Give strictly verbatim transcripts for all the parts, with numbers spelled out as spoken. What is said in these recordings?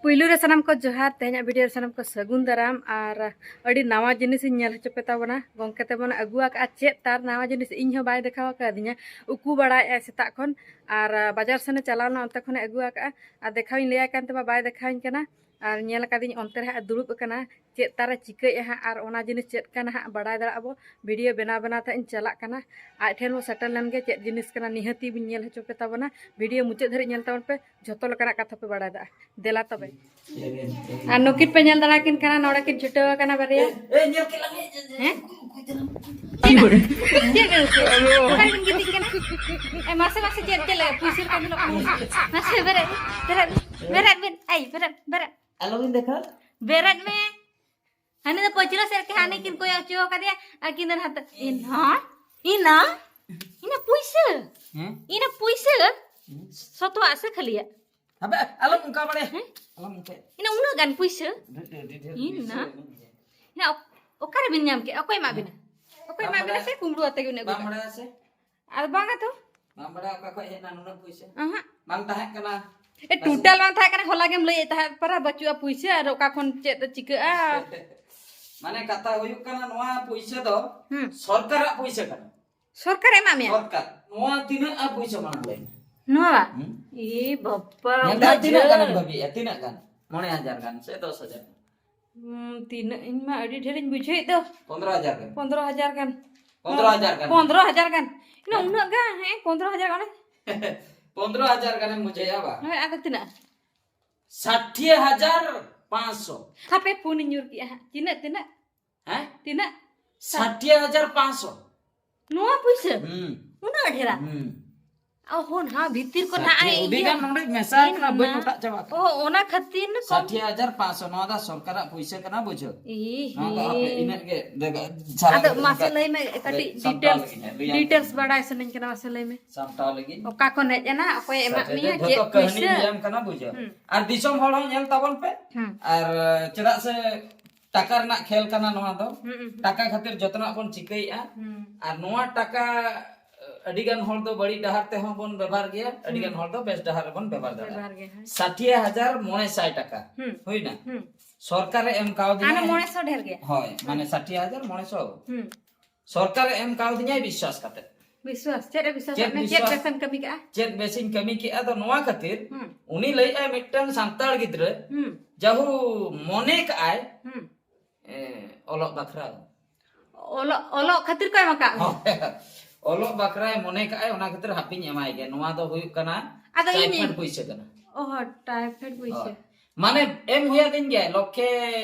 ᱯᱩᱭᱞᱩ ᱨᱮ ᱥᱟᱱᱟᱢ ᱠᱚ ᱡᱚᱦᱟᱨ, ᱛᱮᱦᱮᱧᱟᱜ ᱵᱷᱤᱰᱤᱭᱳ ᱨᱮ ᱥᱟᱱᱟᱢ ᱠᱚ ᱥᱟᱹᱜᱩᱱ ᱫᱟᱨᱟᱢ᱾ ᱟᱨ ᱟᱹᱰᱤ ᱱᱟᱣᱟ ᱡᱤᱱᱤᱥ ᱤᱧ ᱧᱮᱞ ᱦᱚᱪᱚ ᱯᱮ ᱛᱟᱵᱚᱱᱟ᱾ ᱜᱚᱝᱠᱮ ᱛᱮᱵᱚᱱ ᱟᱹᱜᱩ ᱟᱠᱟᱫᱼᱟ ᱪᱮᱫ ᱛᱟᱨ ᱱᱟᱣᱟ ᱡᱤᱱᱤᱥ, ᱤᱧ ᱦᱚᱸ ᱵᱟᱭ ᱫᱮᱠᱷᱟᱣ ᱟᱠᱟᱫᱤᱧᱟ᱾ ᱩᱠᱩ ᱵᱟᱲᱟᱭᱮᱫᱼᱟᱭ ᱥᱮᱛᱟᱜ ᱠᱷᱚᱱ, ᱟᱨ ᱵᱟᱡᱟᱨ ᱥᱮᱱᱮ ᱪᱟᱞᱟᱣ ᱞᱮᱱᱟ, ᱚᱱᱛᱮ ᱠᱷᱚᱱᱮ ᱟᱹᱜᱩ ᱟᱠᱟᱫᱼᱟ᱾ ᱟᱨ ᱫᱮᱠᱷᱟᱣ ᱤᱧ ᱞᱟᱹᱭᱟᱭ ᱠᱟᱱ ᱛᱮᱢᱟ ᱵᱟᱭ ᱫᱮᱠᱷᱟᱣᱤᱧ ᱠᱟᱱᱟ᱾ ᱟᱨ ᱧᱮᱞ ᱟᱠᱟᱫᱤᱧ ᱚᱱᱛᱮ ᱨᱮ ᱦᱟᱸᱜ ᱫᱩᱲᱩᱵ ᱟᱠᱟᱱᱟ, ᱪᱮᱫ ᱛᱟᱨᱮ ᱪᱤᱠᱟᱹᱭᱮᱫᱼᱟ ᱦᱟᱸᱜ, ᱟᱨ ᱚᱱᱟ ᱡᱤᱱᱤᱥ ᱪᱮᱫ ᱠᱟᱱᱟ ᱦᱟᱸᱜ ᱵᱟᱲᱟᱭ ᱫᱟᱲᱮᱭᱟᱜ ᱟᱵᱚ᱾ ᱵᱷᱤᱰᱤᱭᱳ ᱵᱮᱱᱟᱣ ᱵᱮᱱᱟᱣ ᱛᱮ ᱦᱟᱸᱜ ᱤᱧ ᱪᱟᱞᱟᱜ ᱠᱟᱱᱟ᱾ ᱟᱡ ᱴᱷᱮᱱ ᱵᱚ ᱥᱮᱴᱮᱨ ᱞᱮᱱ ᱜᱮ, ᱪᱮᱫ ᱡᱤᱱᱤᱥ ᱠᱟᱱᱟ ᱱᱤᱦᱟᱹᱛᱤ ᱵᱚᱱ ᱧᱮᱞ ᱦᱚᱪᱚ ᱯᱮ ᱛᱟᱵᱚᱱᱟ᱾ ᱵᱷᱤᱰᱤᱭᱳ ᱢᱩᱪᱟᱹᱫ ᱫᱷᱟᱹᱨᱤᱡ ᱧᱮᱞ ᱛᱟᱵᱚᱱ ᱯᱮ, ᱡᱷᱚᱛᱚ ᱞᱮᱠᱟᱱᱟᱜ ᱠᱟᱛᱷᱟ ᱯᱮ ᱵᱟᱲᱟᱭ ᱫᱟᱲᱮᱭᱟᱜᱼᱟ᱾ ᱫᱮᱞᱟ ᱛᱚᱵᱮ᱾ ᱟᱨ ᱱᱩᱠᱤᱱ ᱯᱮ ᱧᱮᱞ ᱫᱟᱲᱮᱭᱟᱠᱤᱱ ᱠᱟᱱᱟ, ᱱᱚᱰᱮ ᱠᱤᱱ ᱪᱷᱩᱴᱟᱹᱣ ᱟᱠᱟᱱᱟ ᱵᱟᱨᱭᱟ᱾ ᱮ, ᱧᱮᱞ ᱠᱮᱫ ᱞᱟᱝ ᱦᱮᱡ, ᱦᱮᱸ? ᱪᱮᱫ ᱵᱮᱱ ᱩᱠᱩᱭᱮᱫᱟ? ᱚᱠᱟ ᱨᱮᱵᱤᱱ ᱜᱤᱛᱤᱡ ᱠᱟᱱᱟ? ᱮ, ᱢᱟᱥᱮ, ᱢᱟᱥᱮ, ᱪᱮᱫ, ᱪᱮᱫ ᱞᱟᱹᱜᱤᱫ? ᱯᱩᱭᱥᱟᱹ ᱞᱮᱠᱟ ᱧᱮᱞᱚᱜ ᱠᱟᱱᱟ᱾ ᱢᱟᱥᱮ, ᱵᱮᱨᱮᱫ, ᱵᱮᱨᱮᱫ, ᱵᱮᱨᱮᱫ ᱵᱤᱱ᱾ ᱟᱭ, ᱵᱮᱨᱮᱫ, ᱵᱮᱨᱮᱫ᱾ ᱟᱞᱚᱵᱤᱱ ᱫᱮᱠᱷᱟᱣ᱾ ᱵᱮᱨᱮᱫ ᱢᱮ᱾ ᱦᱟᱹᱱᱤ ᱫᱚ ᱯᱟᱹᱪᱷᱞᱟᱹ ᱥᱮᱫ ᱨᱮ ᱦᱟᱹᱱᱤ ᱠᱤᱱ ᱠᱚᱭᱚᱜ ᱦᱚᱪᱚ ᱟᱠᱟᱫᱮᱭᱟ, ᱟᱨ ᱠᱤᱱ ᱫᱚ ᱱᱟᱛᱮ, ᱤᱱᱟ, ᱤᱱᱟ, ᱤᱱᱟ ᱯᱩᱭᱥᱟᱹ, ᱦᱮᱸ? ᱤᱱᱟ ᱯᱩᱭᱥᱟᱹ, ᱦᱮᱸ? ᱥᱚᱛᱚᱣᱟᱜ ᱥᱮ ᱠᱷᱟᱹᱞᱤᱭᱟᱜ? ᱟᱵᱮ, ᱟᱞᱚᱢ ᱚᱱᱠᱟ ᱵᱟᱲᱮ᱾ ᱦᱮᱸ? ᱟᱞᱚᱢ ᱚᱱᱠᱟ᱾ ᱤᱱᱟ ᱩᱱᱟᱹᱜ ᱜᱟᱱ ᱯᱩᱭᱥᱟᱹ? ᱰᱷᱮᱨ, ᱰᱷᱮᱨ, ᱰᱷᱮᱨ ᱤᱱᱟ᱾ ᱯᱩᱭᱥᱟᱹ᱾ ᱤᱱᱟ ᱚᱠ-, ᱚᱠᱟᱨᱮ ᱵᱤᱱ ᱧᱟᱢ ᱠᱮᱫ? ᱚᱠᱚᱭ ᱮᱢᱟᱜ ᱵᱤᱱᱟ? ᱚᱠᱚᱭ ᱵᱟᱢ ᱮᱢᱟᱜ ᱵᱤᱱᱟ ᱵᱟᱲᱟᱭᱟ? ᱥᱮ ᱠᱩᱢᱵᱽᱲᱩ ᱟᱛᱮ ᱜᱮ ᱩᱱᱟᱹᱜ ᱵᱟᱢ ᱵᱤᱱᱟ? ᱵᱟᱲᱟᱭᱟ ᱥᱮ? ᱟᱫᱚ ᱵᱟᱝᱟ ᱛᱚ᱾ ᱵᱟᱢ ᱵᱟᱲᱟᱭᱟ ᱚᱠᱟ ᱠᱷᱚᱡ ᱦᱮᱡ ᱮᱱᱟ ᱱᱩᱱᱟᱹᱜ ᱯᱩᱭᱥᱟᱹ? ᱚᱦᱚᱸ᱾ ᱵᱟᱝ ᱛᱟᱦᱮᱸ ᱠᱟᱱᱟ᱾ ᱮ, ᱵᱟᱥ᱾ ᱴᱳᱴᱟᱞ ᱵᱟᱝ ᱛᱟᱦᱮᱸ ᱠᱟᱱᱟ, ᱦᱚᱞᱟ ᱜᱮᱢ ᱞᱟᱹᱭᱮᱫ ᱛᱟᱦᱮᱸᱫ, ᱯᱟᱨᱟ ᱵᱟᱹᱪᱩᱜᱼᱟ ᱯᱩᱭᱥᱟᱹ, ᱟᱨ ᱚᱠᱟ ᱠᱷᱚᱱ ᱪᱮᱫ ᱪᱤᱠᱟᱹᱜᱼᱟ? ᱢᱟᱱᱮ ᱠᱟᱛᱷᱟ ᱦᱩᱭᱩᱜ ᱠᱟᱱᱟ, ᱱᱚᱣᱟ ᱯᱩᱭᱥᱟᱹ ᱫᱚ ᱦᱩᱸ᱾ ᱥᱚᱨᱠᱟᱨᱟᱜ ᱯᱩᱭᱥᱟᱹ ᱠᱟᱱᱟ᱾ ᱥᱚᱨᱠᱟᱨᱮ ᱮᱢᱟᱜ ᱢᱮᱭᱟ? ᱥᱚᱨᱠᱟᱨ᱾ ᱱᱚᱣᱟ ᱛᱤᱱᱟᱹᱜ ᱟᱨ ᱯᱩᱭᱥᱟᱹ ᱢᱟᱲᱟᱝ ᱞᱟᱹᱭ ᱢᱮ? ᱱᱚᱣᱟ? ᱦᱩᱸ? ᱮ ᱵᱟᱵᱟ, ᱧᱮᱞ ᱫᱟ, ᱛᱤᱱᱟᱹᱜ ᱜᱟᱱᱮᱢ ᱵᱩᱡᱷᱟᱹᱣ᱾ ᱵᱷᱟᱹᱵᱤᱭᱮᱜᱼᱟ? ᱛᱤᱱᱟᱹᱜ ᱜᱟᱱ? ᱢᱚᱬᱮ ᱦᱟᱡᱟᱨ ᱜᱟᱱ ᱥᱮ ᱫᱚᱥ ᱦᱟᱡᱟᱨ ᱜᱟᱱ? ᱦᱩᱸ, ᱛᱤᱱᱟᱹᱜ? ᱤᱧ ᱢᱟ ᱟᱹᱰᱤ ᱰᱷᱮᱨᱤᱧ ᱵᱩᱡᱷᱟᱹᱣᱮᱫ ᱫᱚ᱾ ᱯᱚᱱᱫᱽᱨᱚ ᱦᱟᱡᱟᱨ ᱜᱟᱱ᱾ ᱯᱚᱱᱫᱽᱨᱚ ᱦᱟᱡᱟᱨ ᱜᱟᱱ᱾ ᱯᱚᱱᱫᱽᱨᱚ ᱦᱟᱡᱟᱨ ᱜᱟᱱ᱾ ᱤᱱᱟᱹ ᱦᱮᱸ? ᱩᱱᱟᱹᱜ ᱜᱟᱱ, ᱦᱮᱸ, ᱯᱚᱱᱫᱽᱨᱚ ᱦᱟᱡᱟᱨ ᱜᱟᱱ᱾ ᱯᱚᱱᱫᱽᱨᱚ ᱦᱟᱡᱟᱨ ᱜᱟᱱᱮᱢ ᱵᱩᱡᱷᱟᱹᱣᱮᱜᱼᱟ ᱵᱟ? ᱦᱳᱭ, ᱟᱫᱚ ᱛᱤᱱᱟᱹᱜ? ᱥᱟᱴᱷᱤ ᱦᱟᱡᱟᱨ ᱯᱟᱸᱪᱥᱚ᱾ ᱦᱟᱯᱮ, ᱯᱷᱳᱱᱤᱧ ᱧᱩᱨ ᱠᱮᱜᱼᱟ ᱦᱟᱸᱜ᱾ ᱛᱤᱱᱟᱹᱜ, ᱛᱤᱱᱟᱹᱜ? ᱦᱮᱸ? ᱛᱤᱱᱟᱹᱜ? ᱥᱟᱴᱷᱤ ᱦᱟᱡᱟᱨ ᱯᱟᱸᱪᱥᱚ᱾ ᱱᱚᱣᱟ ᱯᱩᱭᱥᱟᱹ? ᱦᱩᱸ᱾ ᱩᱱᱟᱹᱜ ᱰᱷᱮᱨᱟ? ᱦᱩᱸ᱾ ᱚ, ᱦᱚᱸ, ᱱᱟᱦᱟᱜ ᱵᱷᱤᱛᱤᱨ ᱠᱚ ᱱᱟᱦᱟᱜ ᱥᱟᱴᱷᱤ, ᱟᱹᱰᱤ ᱤᱭᱟᱹ ᱜᱟᱱ ᱱᱚᱰᱮ ᱢᱮᱥᱟ ᱟᱠᱟᱱᱟ, ᱵᱟᱹᱧ ᱢᱮᱱᱟ᱾ ᱚᱴᱟᱜ ᱪᱟᱵᱟ ᱠᱟᱜᱼᱟ᱾ ᱚ, ᱚᱱᱟ ᱠᱷᱟᱹᱛᱤᱨ ᱠᱚᱢ᱾ ᱥᱟᱴᱷᱤ ᱦᱟᱡᱟᱨ ᱯᱟᱸᱪᱥᱚ, ᱱᱚᱣᱟ ᱫᱚ ᱥᱚᱨᱠᱟᱨᱟᱜ ᱯᱩᱭᱥᱟᱹ ᱠᱟᱱᱟ, ᱵᱩᱡᱷᱟᱹᱣ? ᱤ ᱱᱚᱣᱟ ᱫᱚ ᱦᱟᱯᱮ, ᱦᱤ᱾ ᱤᱱᱟᱹᱜ ᱜᱮ, ᱫᱮᱜᱟ, ᱡᱷᱟᱲᱟ ᱟᱫᱚ ᱜᱮ ᱢᱟᱥᱮ ᱚᱱᱠᱟ᱾ ᱞᱟᱹᱭ ᱢᱮ, ᱠᱟᱹᱴᱤᱡ ᱦᱟᱯᱮ, ᱥᱟᱢᱴᱟᱣ details, ᱞᱟᱹᱜᱤᱫ ᱦᱟᱸᱜ, ᱞᱟᱹᱭᱟᱢ details ᱠᱟᱹᱱᱟᱹᱧ᱾ ᱵᱟᱲᱟᱭ ᱥᱟᱱᱟᱧ ᱠᱟᱱᱟ, ᱢᱟᱥᱮ ᱞᱟᱹᱭ ᱢᱮ᱾ ᱥᱟᱢᱴᱟᱣ ᱞᱟᱹᱜᱤᱫ᱾ ᱚᱠᱟ ᱠᱷᱚᱱ ᱦᱮᱡ ᱮᱱᱟ, ᱚᱠᱚᱭ ᱮᱢᱟᱜ ᱥᱟᱴᱷᱤ ᱢᱮᱭᱟ, ᱦᱟᱡᱟᱨ ᱪᱮᱫ ᱡᱷᱚᱛᱚ ᱠᱟᱹᱦᱱᱤᱧ ᱯᱩᱭᱥᱟᱹ? ᱞᱟᱹᱭᱟᱢ ᱠᱟᱱᱟ, ᱵᱩᱡᱷᱟᱹᱣ? ᱦᱩᱸ᱾ ᱟᱨ ᱫᱤᱥᱚᱢ ᱦᱚᱲ ᱦᱚᱸ ᱧᱮᱞ ᱛᱟᱵᱚᱱ ᱯᱮ᱾ ᱦᱩᱸ᱾ ᱟᱨ, ᱪᱮᱫᱟᱜ ᱥᱮ ᱴᱟᱠᱟ ᱨᱮᱱᱟᱜ ᱠᱷᱮᱞ ᱠᱟᱱᱟ ᱱᱚᱣᱟ ᱫᱚ᱾ ᱦᱩᱸ, ᱦᱩᱸ, ᱦᱩᱸ᱾ ᱴᱟᱠᱟ ᱠᱷᱟᱹᱛᱤᱨ ᱡᱚᱛᱚᱱᱟᱜ ᱵᱚᱱ ᱪᱤᱠᱟᱹᱭᱮᱜᱼᱟ᱾ ᱦᱩᱸ᱾ ᱟᱨ ᱱᱚᱣᱟ ᱴᱟᱠᱟ, ᱮ, ᱟᱹᱰᱤ ᱜᱟᱱ ᱦᱚᱲ ᱫᱚ ᱵᱟᱹᱲᱤᱡ ᱰᱟᱦᱟᱨ ᱛᱮᱦᱚᱸ ᱵᱚᱱ ᱵᱮᱵᱷᱟᱨ ᱜᱮᱭᱟ, ᱟᱹᱰᱤ ᱜᱟᱱ ᱦᱚᱲ ᱫᱚ ᱵᱮᱥ ᱰᱟᱦᱟᱨ ᱨᱮᱵᱚᱱ ᱵᱮᱵᱷᱟᱨ ᱫᱟᱲᱮᱭᱟᱜᱼᱟ᱾ ᱵᱮᱵᱷᱟᱨ ᱜᱮ, ᱦᱮᱸ᱾ ᱥᱟᱴᱷᱤᱭᱟ ᱦᱟᱡᱟᱨ ᱢᱚᱬᱮ ᱥᱟᱭ ᱴᱟᱠᱟ ᱦᱩᱸ᱾ ᱦᱩᱭᱱᱟ᱾ ᱦᱩᱸ᱾ ᱥᱚᱨᱠᱟᱨᱮ ᱮᱢ ᱟᱨ ᱠᱟᱣᱫᱤᱧᱟ᱾ ᱢᱚᱬᱮ ᱥᱚ ᱰᱷᱮᱨ ᱜᱮ᱾ ᱦᱳᱭ, ᱢᱟᱱᱮ ᱥᱟᱴᱷᱤᱭᱟ ᱦᱟᱡᱟᱨ ᱢᱚᱬᱮ ᱥᱚ᱾ ᱦᱩᱸ᱾ ᱥᱚᱨᱠᱟᱨᱮ ᱮᱢ ᱠᱟᱣᱫᱤᱧᱟᱭ ᱵᱤᱥᱣᱟᱥ ᱠᱟᱛᱮ᱾ ᱵᱤᱥᱣᱟᱥ, ᱪᱮᱫ ᱮ ᱵᱤᱥᱣᱟᱥ ᱪᱮᱫ ᱟᱫ ᱢᱮ? ᱪᱮᱫ ᱵᱤᱥᱣᱟᱥ? ᱵᱮᱥᱮᱢ ᱠᱟᱹᱢᱤ ᱠᱟᱜᱼᱟ? ᱪᱮᱫ ᱵᱮᱥᱤᱧ ᱠᱟᱹᱢᱤ ᱠᱮᱜᱼᱟ ᱫᱚ ᱱᱚᱣᱟ ᱠᱷᱟᱹᱛᱤᱨ, ᱦᱩᱸ᱾ ᱩᱱᱤ ᱞᱟᱹᱭᱮᱜᱼᱟᱭ ᱢᱤᱫᱴᱟᱝ ᱥᱟᱱᱛᱟᱲ ᱜᱤᱫᱽᱨᱟᱹ ᱦᱩᱸ᱾ ᱡᱟᱦᱩ ᱢᱚᱱᱮ ᱠᱟᱜᱼᱟᱭ, ᱦᱩᱸ᱾ ᱮ, ᱚᱞᱚᱜ ᱵᱟᱠᱷᱨᱟ᱾ ᱚᱞᱚᱜ, ᱚᱞᱚᱜ ᱠᱷᱟᱹᱛᱤᱨ ᱠᱚ ᱮᱢ ᱟᱠᱟᱫ ᱢᱮᱭᱟ? ᱚᱞᱚᱜ ᱵᱟᱠᱷᱨᱟᱭ ᱢᱚᱱᱮ ᱠᱟᱜᱼᱟᱭ, ᱚᱱᱟ ᱠᱷᱟᱹᱛᱤᱨ ᱦᱟᱯᱤᱧ ᱮᱢᱟᱭ ᱜᱮ᱾ ᱱᱚᱣᱟ ᱫᱚ ᱦᱩᱭᱩᱜ ᱠᱟᱱᱟ ᱟᱫᱚ ᱤᱧ stipend ᱯᱩᱭᱥᱟᱹ ᱠᱟᱱᱟ᱾ ᱚ, ᱴᱟᱭᱯᱷᱚᱭᱮᱰ ᱯᱩᱭᱥᱟᱹ᱾ ᱦᱳᱭ᱾ ᱢᱟᱱᱮ ᱮᱢ ᱦᱩᱭᱟᱫᱤᱧ ᱜᱮᱭᱟ, ᱞᱚᱠᱷᱮ,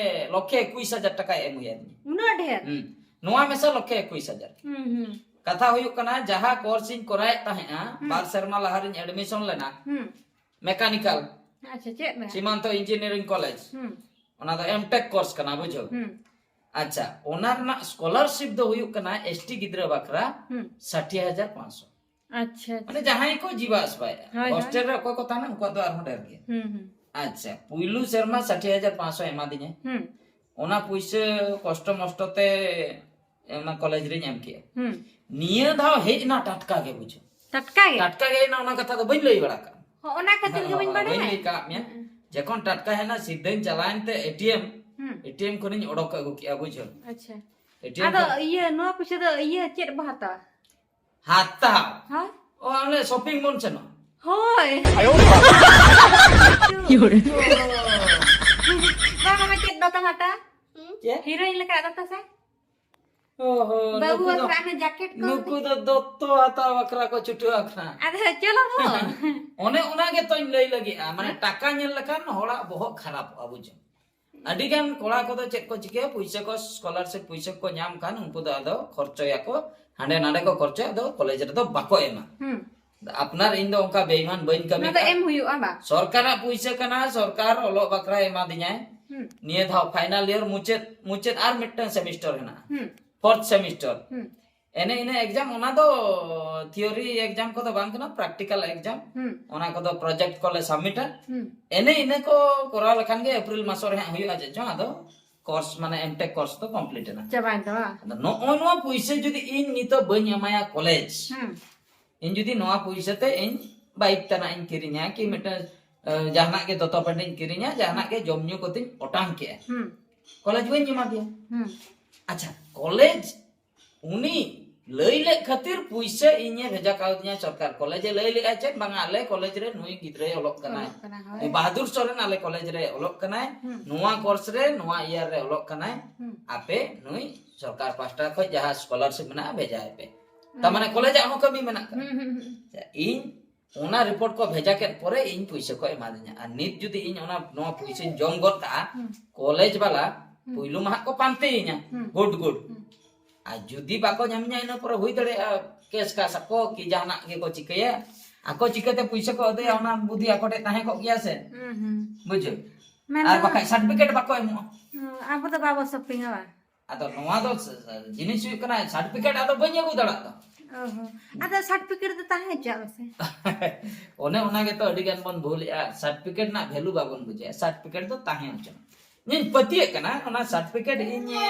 ᱞᱚᱠᱷᱮ ᱮᱠᱩᱥ ᱦᱟᱡᱟᱨ ᱴᱟᱠᱟᱭ ᱮᱢ ᱦᱩᱭᱟᱫᱤᱧᱟ᱾ ᱩᱱᱟᱹᱜ ᱰᱷᱮᱨ? ᱦᱩᱸ᱾ ᱱᱚᱣᱟ ᱢᱮᱥᱟ ᱞᱚᱠᱷᱮ ᱮᱠᱩᱥ ᱦᱟᱡᱟᱨ᱾ ᱦᱩᱸ, ᱦᱩᱸ᱾ ᱠᱟᱛᱷᱟ ᱦᱩᱭᱩᱜ ᱠᱟᱱᱟ, ᱡᱟᱦᱟᱸ ᱠᱳᱨᱥ ᱤᱧ ᱠᱚᱨᱟᱣᱮᱫ ᱛᱟᱦᱮᱸᱜᱼᱟ, ᱦᱩᱸ᱾ ᱵᱟᱨ ᱥᱮᱨᱢᱟ ᱞᱟᱦᱟ ᱨᱤᱧ ᱮᱰᱢᱤᱥᱚᱱ ᱞᱮᱱᱟ, ᱦᱩᱸ᱾ ᱢᱮᱠᱟᱱᱤᱠᱟᱞ᱾ ᱟᱪᱪᱷᱟ, ᱪᱮᱫ ᱢᱮ? ᱥᱤᱢᱟᱱᱛᱚ ᱤᱧᱡᱤᱱᱤᱭᱟᱨᱤᱝ ᱠᱚᱞᱮᱡᱽ᱾ ᱦᱩᱸ᱾ ᱚᱱᱟ ᱫᱚ ᱮᱢᱴᱮᱠ ᱠᱳᱨᱥ ᱠᱟᱱᱟ, ᱵᱩᱡᱷᱟᱹᱣ᱾ ᱦᱩᱸ᱾ ᱟᱪᱪᱷᱟ, ᱚᱱᱟ ᱨᱮᱱᱟᱜ ᱥᱠᱚᱞᱟᱨᱥᱤᱯ ᱫᱚ ᱦᱩᱭᱩᱜ ᱠᱟᱱᱟ ᱮᱥᱴᱤ ᱜᱤᱫᱽᱨᱟᱹ ᱵᱟᱠᱷᱨᱟ ᱦᱩᱸ᱾ ᱥᱟᱴᱷᱤ ᱦᱟᱡᱟᱨ ᱯᱟᱸᱪᱥᱚ᱾ ᱟᱪᱪᱷᱟ, ᱟᱪᱪᱷᱟ᱾ ᱢᱟᱱᱮ ᱡᱟᱦᱟᱸᱭ ᱠᱚ ᱡᱤᱣᱟ ᱟᱥᱵᱟᱭᱮᱜᱼᱟ᱾ ᱦᱳᱭ, ᱦᱳᱭ᱾ ᱦᱳᱥᱴᱮᱞ ᱨᱮ ᱚᱠᱚᱭ ᱠᱚ ᱛᱟᱦᱮᱱᱟ, ᱩᱱᱠᱩᱣᱟᱜ ᱫᱚ ᱟᱨᱦᱚᱸ ᱰᱷᱮᱨ ᱜᱮᱭᱟ᱾ ᱦᱩᱸ, ᱦᱩᱸ᱾ ᱟᱪᱪᱷᱟ, ᱯᱩᱭᱞᱩ ᱥᱮᱨᱢᱟ ᱥᱟᱴᱷᱤ ᱦᱟᱡᱟᱨ ᱯᱟᱸᱪᱥᱚ ᱮᱢᱟᱫᱤᱧᱟᱭ᱾ ᱦᱩᱸ᱾ ᱚᱱᱟ ᱯᱩᱭᱥᱟᱹ ᱠᱚᱥᱴᱚ ᱢᱚᱥᱴᱚ ᱛᱮ ᱚᱱᱟ ᱠᱚᱞᱮᱡᱽ ᱨᱤᱧ ᱮᱢ ᱠᱮᱜᱼᱟ᱾ ᱦᱩᱸ᱾ ᱱᱤᱭᱟᱹ ᱫᱷᱟᱣ ᱦᱮᱡ ᱮᱱᱟ ᱴᱟᱴᱠᱟ ᱜᱮ, ᱵᱩᱡᱷᱟᱹᱣ᱾ ᱴᱟᱴᱠᱟ ᱜᱮ? ᱴᱟᱴᱠᱟ ᱜᱮ ᱦᱮᱡ ᱮᱱᱟ, ᱚᱱᱟ ᱠᱟᱛᱷᱟ ᱫᱚ ᱵᱟᱹᱧ ᱞᱟᱹᱭ ᱵᱟᱲᱟ ᱠᱟᱜᱼᱟ᱾ ᱦᱚᱸ, ᱚᱱᱟ ᱠᱷᱟᱹᱛᱤᱨ ᱜᱮ ᱵᱟᱹᱧ ᱦᱚᱸ, ᱵᱟᱹᱧ ᱵᱟᱰᱟᱭᱟ᱾ ᱞᱟᱹᱭ ᱠᱟᱜ ᱢᱮᱭᱟ᱾ ᱦᱩᱸ᱾ ᱡᱚᱠᱷᱚᱱ ᱴᱟᱴᱠᱟ ᱦᱮᱡ ᱮᱱᱟ, ᱥᱤᱫᱷᱟᱹᱧ ᱪᱟᱞᱟᱣᱮᱱ ᱛᱮ ᱮᱴᱤᱮᱢ, ᱦᱩᱸ᱾ ᱮᱴᱤᱮᱢ ᱠᱷᱚᱱᱤᱧ ᱚᱰᱚᱠ ᱟᱹᱜᱩ ᱠᱮᱜᱼᱟ, ᱵᱩᱡᱷᱟᱹᱣ᱾ ᱟᱪᱪᱷᱟ᱾ ᱮᱴᱤᱮᱢ ᱟᱫᱚ ᱠᱷᱚᱱ ᱤᱭᱟᱹ, ᱱᱚᱣᱟ ᱯᱩᱭᱥᱟᱹ ᱫᱚ ᱤᱭᱟᱹ ᱪᱮᱫ ᱵᱚ ᱦᱟᱛᱟᱣᱟ? ᱦᱟᱛᱟᱣ? ᱦᱳᱭ᱾ ᱚ, ᱟᱞᱮ ᱥᱚᱯᱤᱝ ᱵᱚᱱ ᱥᱮᱱᱚᱜᱼᱟ᱾ ᱦᱳᱭ᱾ ᱵᱟᱝ, ᱟᱢ ᱪᱮᱫ ᱫᱚᱛᱚᱢ ᱦᱟᱛᱟᱣᱟ? ᱪᱮᱫ? ᱦᱤᱨᱳᱭᱤᱱ ᱞᱮᱠᱟ ᱫᱚᱛᱚ ᱥᱮ? ᱚᱦᱚ, ᱵᱟᱹᱵᱩ ᱱᱩᱠᱩ ᱫᱚ, ᱵᱟᱠᱷᱨᱟ ᱚᱱᱮ ᱡᱟᱠᱮᱴ ᱠᱚ᱾ ᱱᱩᱠᱩ ᱫᱚ ᱫᱚᱛᱛᱚ ᱦᱟᱛᱟᱣ ᱵᱟᱠᱷᱨᱟ ᱠᱚ ᱪᱷᱩᱴᱟᱹᱣ ᱟᱠᱟᱱᱟ᱾ ᱟᱫᱚ ᱪᱚᱞᱚ ᱵᱚ᱾ ᱚᱱᱮ ᱚᱱᱟ ᱜᱮᱛᱚᱧ ᱞᱟᱹᱭ ᱞᱟᱹᱜᱤᱫᱼᱟ, ᱢᱟᱱᱮ ᱦᱮᱸ? ᱴᱟᱠᱟ ᱧᱮᱞ ᱞᱮᱠᱷᱟᱱ ᱦᱚᱲᱟᱜ ᱵᱚᱦᱚᱜ ᱠᱷᱟᱨᱟᱯᱚᱜᱼᱟ, ᱵᱩᱡᱷᱟᱹᱣ᱾ ᱟᱹᱰᱤ ᱜᱟᱱ ᱠᱚᱲᱟ ᱠᱚᱫᱚ ᱪᱮᱫ ᱠᱚ ᱪᱤᱠᱟᱹᱭᱟ, ᱯᱩᱭᱥᱟᱹ ᱠᱚ, ᱥᱠᱚᱞᱟᱨᱥᱤᱯ ᱯᱩᱭᱥᱟᱹ ᱠᱚ ᱧᱟᱢ ᱠᱷᱟᱱ ᱩᱱᱠᱩ ᱫᱚ ᱟᱫᱚ ᱠᱷᱚᱨᱪᱚᱭᱟᱠᱚ, ᱦᱟᱸᱰᱮ ᱱᱟᱰᱮ ᱠᱚ ᱠᱷᱚᱨᱪᱚᱭᱟ, ᱟᱫᱚ ᱠᱚᱞᱮᱡᱽ ᱨᱮᱫᱚ ᱵᱟᱠᱚ ᱮᱢᱟ᱾ ᱦᱩᱸ᱾ ᱟᱯᱱᱟᱨ ᱤᱧ ᱫᱚ ᱚᱱᱠᱟ ᱵᱮᱭᱢᱟᱱ ᱵᱟᱹᱧ ᱠᱟᱹᱢᱤ ᱚᱱᱟ ᱫᱚ ᱠᱟᱜᱼᱟ᱾ ᱮᱢ ᱦᱩᱭᱩᱜᱼᱟ ᱵᱟᱝ? ᱥᱚᱨᱠᱟᱨᱟᱜ ᱯᱩᱭᱥᱟᱹ ᱠᱟᱱᱟ, ᱥᱚᱨᱠᱟᱨ ᱚᱞᱚᱜ ᱵᱟᱠᱷᱨᱟᱭ ᱮᱢᱟᱫᱤᱧᱟᱭ᱾ ᱦᱩᱸ᱾ ᱱᱤᱭᱟᱹ ᱫᱷᱟᱣ ᱯᱷᱟᱭᱱᱟᱞ ᱤᱭᱟᱨ ᱢᱩᱪᱟᱹᱫ, ᱢᱩᱪᱟᱹᱫ ᱟᱨ ᱢᱤᱫᱴᱟᱝ ᱥᱮᱢᱤᱥᱴᱟᱨ ᱦᱮᱱᱟᱜᱼᱟ᱾ ᱦᱩᱸ᱾ Fourth semester. ᱦᱩᱸ᱾ ᱮᱱᱮ ᱤᱱᱟᱹ ᱮᱠᱡᱟᱢ, ᱚᱱᱟ ᱫᱚ ᱛᱷᱤᱭᱳᱨᱤ ᱮᱠᱡᱟᱢ ᱠᱚᱫᱚ ᱵᱟᱝ ᱠᱟᱱᱟ, ᱯᱨᱮᱠᱴᱤᱠᱟᱞ ᱮᱠᱡᱟᱢ᱾ ᱦᱩᱸ᱾ ᱚᱱᱟ ᱠᱚᱫᱚ ᱯᱨᱚᱡᱮᱠᱴ ᱠᱚᱞᱮ ᱥᱟᱵᱢᱤᱴᱟ᱾ ᱦᱩᱸ᱾ ᱮᱱᱮ ᱤᱱᱟᱹ ᱠᱚ ᱠᱚᱨᱟᱣ ᱞᱮᱠᱷᱟᱱ ᱜᱮ ᱮᱯᱨᱤᱞ ᱢᱟᱥ ᱨᱮ ᱦᱟᱸᱜ ᱦᱩᱭᱩᱜᱼᱟ ᱪᱮᱫ ᱪᱚᱝ, ᱟᱫᱚ ᱠᱳᱨᱥ ᱢᱟᱱᱮ ᱮᱢᱴᱮᱠ ᱠᱳᱨᱥ ᱫᱚ ᱠᱚᱢᱯᱞᱤᱴ ᱮᱱᱟ᱾ ᱪᱟᱵᱟᱭᱮᱱ ᱛᱟᱢᱟ? ᱟᱫᱚ ᱱᱚᱜᱼᱚᱭ ᱱᱚᱣᱟ ᱯᱩᱭᱥᱟᱹ ᱡᱩᱫᱤ ᱤᱧ ᱱᱤᱛᱚᱜ ᱵᱟᱹᱧ ᱮᱢᱟᱭᱟ ᱠᱚᱞᱮᱡᱽ, ᱦᱩᱸ᱾ ᱤᱧ ᱡᱩᱫᱤ ᱱᱚᱣᱟ ᱯᱩᱭᱥᱟᱹ ᱛᱮ ᱤᱧ ᱵᱟᱭᱤᱠ ᱛᱟᱱᱟᱜ ᱤᱧ ᱠᱤᱨᱤᱧᱟ, ᱠᱤ ᱢᱤᱫᱴᱟᱝ ᱡᱟᱦᱟᱱᱟᱜ ᱜᱮ ᱫᱚᱛᱚ ᱯᱮᱱᱴ ᱤᱧ ᱠᱤᱨᱤᱧᱟ, ᱡᱟᱦᱟᱱᱟᱜ ᱜᱮ ᱡᱚᱢ ᱧᱩ ᱠᱚᱛᱮᱧ ᱚᱴᱟᱝ ᱠᱮᱜᱼᱟ, ᱠᱚᱞᱮᱡᱽ ᱵᱟᱹᱧ ᱮᱢᱟ ᱫᱮᱭᱟ᱾ ᱟᱪᱪᱷᱟ, ᱠᱚᱞᱮᱡᱽ ᱩᱱᱤ ᱞᱟᱹᱭ ᱞᱮᱫ ᱠᱷᱟᱹᱛᱤᱨ ᱯᱩᱭᱥᱟᱹ ᱤᱧᱮ ᱵᱷᱮᱡᱟ ᱠᱟᱣᱫᱤᱧᱟ ᱥᱚᱨᱠᱟᱨ᱾ ᱠᱚᱞᱮᱡᱽ ᱮ ᱞᱟᱹᱭ ᱞᱮᱫᱼᱟ ᱪᱮᱫ, ᱵᱟᱝᱟ, ᱟᱞᱮ ᱠᱚᱞᱮᱡᱽ ᱨᱮ ᱱᱩᱭ ᱜᱤᱫᱽᱨᱟᱹᱭ ᱚᱞᱚᱜ ᱠᱟᱱᱟᱭ, ᱚᱞᱚᱜ ᱠᱟᱱᱟ, ᱦᱳᱭ᱾ ᱱᱩᱭ ᱵᱟᱦᱟᱫᱩᱨ ᱥᱚᱨᱮᱱ ᱟᱞᱮ ᱠᱚᱞᱮᱡᱽ ᱨᱮ ᱚᱞᱚᱜ ᱠᱟᱱᱟᱭ, ᱦᱩᱸ᱾ ᱱᱚᱣᱟ ᱠᱳᱨᱥ ᱨᱮ, ᱱᱚᱣᱟ ᱤᱭᱟᱨ ᱨᱮ ᱚᱞᱚᱜ ᱠᱟᱱᱟᱭ, ᱦᱩᱸ᱾ ᱟᱯᱮ ᱱᱩᱭ ᱥᱚᱨᱠᱟᱨ ᱯᱟᱦᱴᱟ ᱠᱷᱚᱱ ᱡᱟᱦᱟᱸ ᱥᱠᱚᱞᱟᱨᱥᱤᱯ ᱢᱮᱱᱟᱜᱼᱟ, ᱵᱷᱮᱡᱟᱭ ᱯᱮ᱾ ᱛᱟᱨ ᱢᱟᱱᱮ ᱦᱩᱸ᱾ ᱠᱚᱞᱮᱡᱽ ᱟᱜ ᱦᱚᱸ ᱠᱟᱹᱢᱤ ᱢᱮᱱᱟᱜ ᱠᱟᱫᱟ᱾ ᱦᱩᱸ, ᱦᱩᱸ, ᱦᱩᱸ᱾ ᱤᱧ ᱚᱱᱟ ᱨᱤᱯᱳᱨᱴ ᱠᱚ ᱵᱷᱮᱡᱟ ᱠᱮᱫ ᱯᱚᱨᱮ ᱤᱧ ᱯᱩᱭᱥᱟᱹ ᱠᱚ ᱮᱢᱟᱫᱤᱧᱟ᱾ ᱟᱨ ᱱᱤᱛ ᱡᱩᱫᱤ ᱤᱧ ᱚᱱᱟ, ᱱᱚᱣᱟ ᱯᱩᱭᱥᱟᱹᱧ ᱡᱚᱢ ᱜᱚᱫ ᱠᱟᱜᱼᱟ, ᱦᱩᱸ᱾ ᱠᱚᱞᱮᱡᱽ ᱵᱟᱞᱟ ᱦᱩᱸ᱾ ᱯᱩᱭᱞᱩ ᱢᱟᱦᱟ ᱠᱚ ᱯᱟᱱᱛᱮᱭᱤᱧᱟ, ᱦᱩᱸ᱾ Good good. ᱦᱩᱸ᱾ ᱟᱨ ᱡᱩᱫᱤ ᱵᱟᱠᱚ ᱧᱟᱢᱤᱧᱟ, ᱤᱱᱟᱹ ᱯᱚᱨᱮ ᱦᱩᱭ ᱫᱟᱲᱮᱭᱟᱜᱼᱟ ᱠᱮᱥ ᱠᱟᱥ ᱟᱠᱚ ᱠᱤ ᱡᱟᱦᱟᱱᱟᱜ ᱜᱮᱠᱚ ᱪᱤᱠᱟᱹᱭᱟ᱾ ᱟᱠᱚ ᱪᱤᱠᱟᱹᱛᱮ ᱯᱩᱭᱥᱟᱹ ᱠᱚ ᱟᱹᱫᱟᱹᱭᱟ, ᱦᱩᱸ᱾ ᱚᱱᱟ ᱵᱩᱫᱷᱤ ᱟᱠᱚ ᱴᱷᱮᱱ ᱛᱟᱦᱮᱸ ᱠᱚᱜ ᱜᱮᱭᱟ ᱥᱮ᱾ ᱦᱩᱸ, ᱦᱩᱸ᱾ ᱵᱩᱡᱷᱟᱹᱣ? ᱢᱮᱱᱫᱚ ᱟᱨ ᱵᱟᱠᱷᱟᱡ ᱥᱟᱨᱴᱤᱯᱷᱤᱠᱮᱴ ᱵᱟᱠᱚ ᱮᱢᱚᱜᱼᱟ᱾ ᱦᱩᱸ, ᱟᱵᱚ ᱫᱚ ᱵᱟᱵᱚ ᱥᱚᱯᱤᱝᱟ ᱵᱟᱝ? ᱟᱫᱚ ᱱᱚᱣᱟ ᱫᱚ ᱥ-, ᱥ-, ᱡᱤᱱᱤᱥ ᱦᱩᱭᱩᱜ ᱠᱟᱱᱟ, ᱥᱟᱨᱴᱤᱯᱷᱤᱠᱮᱴ ᱟᱫᱚ ᱵᱟᱹᱧ ᱟᱹᱜᱩ ᱫᱟᱲᱮᱭᱟᱜ ᱫᱚ᱾ ᱚ ᱦᱚᱸ᱾ ᱟᱫᱚ ᱥᱟᱨᱴᱤᱯᱷᱤᱠᱮᱴ ᱫᱚ ᱛᱟᱦᱮᱸ ᱦᱚᱪᱚᱣᱟᱜ ᱢᱮᱥᱮ᱾ ᱚᱱᱮ ᱚᱱᱟ ᱜᱮᱛᱚ ᱟᱹᱰᱤ ᱜᱟᱱ ᱵᱚᱱ ᱵᱷᱩᱞᱮᱜᱼᱟ, ᱥᱟᱨᱴᱤᱯᱷᱤᱠᱮᱴ ᱨᱮᱱᱟᱜ ᱵᱷᱮᱞᱩ ᱵᱟᱵᱚᱱ ᱵᱩᱡᱷᱟᱹᱣᱟ᱾ ᱥᱟᱨᱴᱤᱯᱷᱤᱠᱮᱴ ᱫᱚ ᱛᱟᱦᱮᱸ ᱦᱚᱪᱚ᱾ ᱤᱧ ᱯᱟᱹᱛᱭᱟᱹᱜ ᱠᱟᱱᱟ, ᱚᱱᱟ ᱥᱟᱨᱴᱤᱯᱷᱤᱠᱮᱴ ᱤᱧ, ᱮ,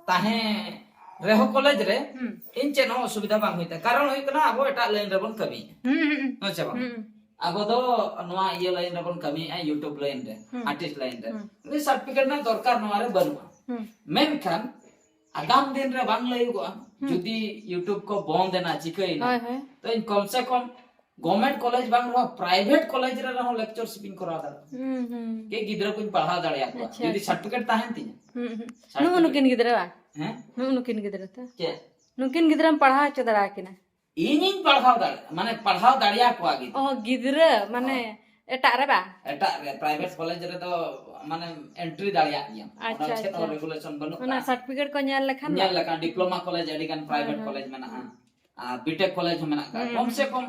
ᱛᱟᱦᱮᱸ ᱨᱮᱦᱚᱸ ᱠᱚᱞᱮᱡᱽ ᱨᱮ, ᱦᱩᱸ᱾ ᱤᱧ ᱪᱮᱫ ᱦᱚᱸ ᱚᱥᱩᱵᱤᱫᱷᱟ ᱵᱟᱝ ᱦᱩᱭᱩᱜ ᱛᱟᱭᱟ᱾ ᱠᱟᱨᱚᱱ ᱦᱩᱭᱩᱜ ᱠᱟᱱᱟ, ᱟᱵᱚ ᱮᱴᱟᱜ ᱞᱟᱭᱤᱱ ᱨᱮᱵᱚᱱ ᱠᱟᱹᱢᱤᱭᱮᱫᱼᱟ᱾ ᱦᱩᱸ, ᱦᱩᱸ, ᱦᱩᱸ᱾ ᱦᱮᱸ ᱥᱮ ᱵᱟᱝ? ᱦᱩᱸ᱾ ᱟᱵᱚ ᱫᱚ ᱱᱚᱣᱟ ᱤᱭᱟᱹ ᱞᱟᱭᱤᱱ ᱨᱮᱵᱚᱱ ᱠᱟᱹᱢᱤᱭᱮᱫᱼᱟ, YouTube ᱞᱟᱭᱤᱱ ᱨᱮ, ᱦᱩᱸ᱾ ᱟᱨᱴᱤᱥᱴ ᱞᱟᱭᱤᱱ ᱨᱮ᱾ ᱦᱩᱸ᱾ ᱩᱱᱤ ᱥᱟᱨᱴᱤᱯᱷᱤᱠᱮᱴ ᱨᱮᱱᱟᱜ ᱫᱚᱨᱠᱟᱨ ᱱᱚᱣᱟ ᱨᱮ ᱵᱟᱹᱱᱩᱜᱼᱟ᱾ ᱦᱩᱸ᱾ ᱢᱮᱱᱠᱷᱟᱱ ᱟᱜᱟᱢ ᱫᱤᱱ ᱨᱮ ᱵᱟᱝ ᱞᱟᱹᱭᱚᱜᱚᱜᱼᱟ, ᱦᱩᱸ᱾ ᱡᱩᱫᱤ YouTube ᱠᱚ ᱵᱚᱱᱫ ᱮᱱᱟ, ᱪᱤᱠᱟᱹᱭᱮᱱᱟ, ᱦᱳᱭ, ᱦᱳᱭ᱾ ᱛᱚ ᱤᱧ ᱠᱚᱢ ᱥᱮ ᱠᱚᱢ ᱜᱚᱵᱷᱨᱱᱢᱮᱱᱴ ᱠᱚᱞᱮᱡᱽ ᱵᱟᱝ ᱨᱮᱦᱚᱸ, ᱯᱨᱟᱭᱵᱷᱮᱴ ᱠᱚᱞᱮᱡᱽ ᱨᱮ ᱨᱮᱦᱚᱸ ᱞᱮᱠᱪᱟᱨᱥᱤᱯ ᱤᱧ ᱠᱚᱨᱟᱣ ᱫᱟᱲᱮᱭᱟᱜᱼᱟ᱾ ᱦᱩᱸ, ᱦᱩᱸ᱾ ᱠᱤ ᱜᱤᱫᱽᱨᱟᱹ ᱠᱚᱧ ᱯᱟᱲᱦᱟᱣ ᱫᱟᱲᱮᱭᱟᱠᱚᱣᱟ, ᱟᱪᱪᱷᱟ, ᱡᱩᱫᱤ ᱟᱪᱪᱷᱟ᱾ ᱥᱟᱨᱴᱤᱯᱷᱤᱠᱮᱴ ᱛᱟᱦᱮᱱ ᱛᱤᱧᱟ᱾ ᱦᱩᱸ, ᱦᱩᱸ᱾ ᱥᱟᱨᱴᱤᱯᱷᱤᱠᱮᱴ᱾ ᱱᱩᱜᱼᱩ ᱱᱩᱠᱤᱱ ᱜᱤᱫᱽᱨᱟᱹ ᱵᱟᱝ? ᱦᱮᱸ? ᱱᱩᱜᱼᱩ ᱱᱩᱠᱤᱱ ᱜᱤᱫᱽᱨᱟᱹ ᱛᱚ? ᱪᱮᱫ? ᱱᱩᱠᱤᱱ ᱜᱤᱫᱽᱨᱟᱹᱢ ᱯᱟᱲᱦᱟᱣ ᱦᱚᱪᱚ ᱫᱟᱲᱮᱭᱟᱠᱤᱱᱟ? ᱤᱧᱤᱧ ᱯᱟᱲᱦᱟᱣ ᱫᱟᱲᱮ-, ᱢᱟᱱᱮ, ᱯᱟᱲᱦᱟᱣ ᱫᱟᱲᱮᱭᱟᱠᱚᱣᱟ ᱜᱤᱫᱽᱨᱟᱹ᱾ ᱚ, ᱜᱤᱫᱽᱨᱟᱹ, ᱢᱟᱱᱮ, ᱦᱳᱭ᱾ ᱮᱴᱟᱜ ᱨᱮ ᱵᱟᱝ? ᱮᱴᱟᱜ ᱨᱮ, ᱯᱨᱟᱭᱵᱷᱮᱴ ᱠᱚᱞᱮᱡᱽ ᱨᱮᱫᱚ, ᱢᱟᱱᱮ, ᱮᱱᱴᱨᱤ ᱫᱟᱲᱮᱭᱟᱜ ᱜᱮᱭᱟᱢ᱾ ᱚᱱᱟ ᱟᱪᱪᱷᱟ, ᱪᱮᱫ ᱦᱚᱸ ᱟᱪᱪᱷᱟ᱾ ᱨᱮᱜᱩᱞᱮᱥᱚᱱ ᱵᱟᱹᱱᱩᱜ ᱚᱱᱟ ᱠᱟᱜᱼᱟ᱾ ᱥᱟᱨᱴᱤᱯᱷᱤᱠᱮᱴ ᱠᱚ ᱧᱮᱞ ᱞᱮᱠᱷᱟᱱ ᱧᱮᱞ ᱫᱚ? ᱞᱮᱠᱷᱟᱱ ᱰᱤᱯᱞᱳᱢᱟ ᱠᱚᱞᱮᱡᱽ, ᱟᱹᱰᱤ ᱜᱟᱱ ᱯᱨᱟᱭᱵᱷᱮᱴ ᱦᱩᱸ, ᱦᱩᱸ᱾ ᱠᱚᱞᱮᱡᱽ ᱢᱮᱱᱟᱜᱼᱟ᱾ ᱦᱩᱸ᱾ ᱟᱨ ᱵᱤᱴᱮᱠ ᱠᱚᱞᱮᱡᱽ ᱦᱚᱸ ᱢᱮᱱᱟᱜ ᱠᱟᱜᱼᱟ᱾ ᱦᱩᱸ, ᱠᱚᱢ ᱦᱩᱸ᱾ ᱥᱮ ᱠᱚᱢ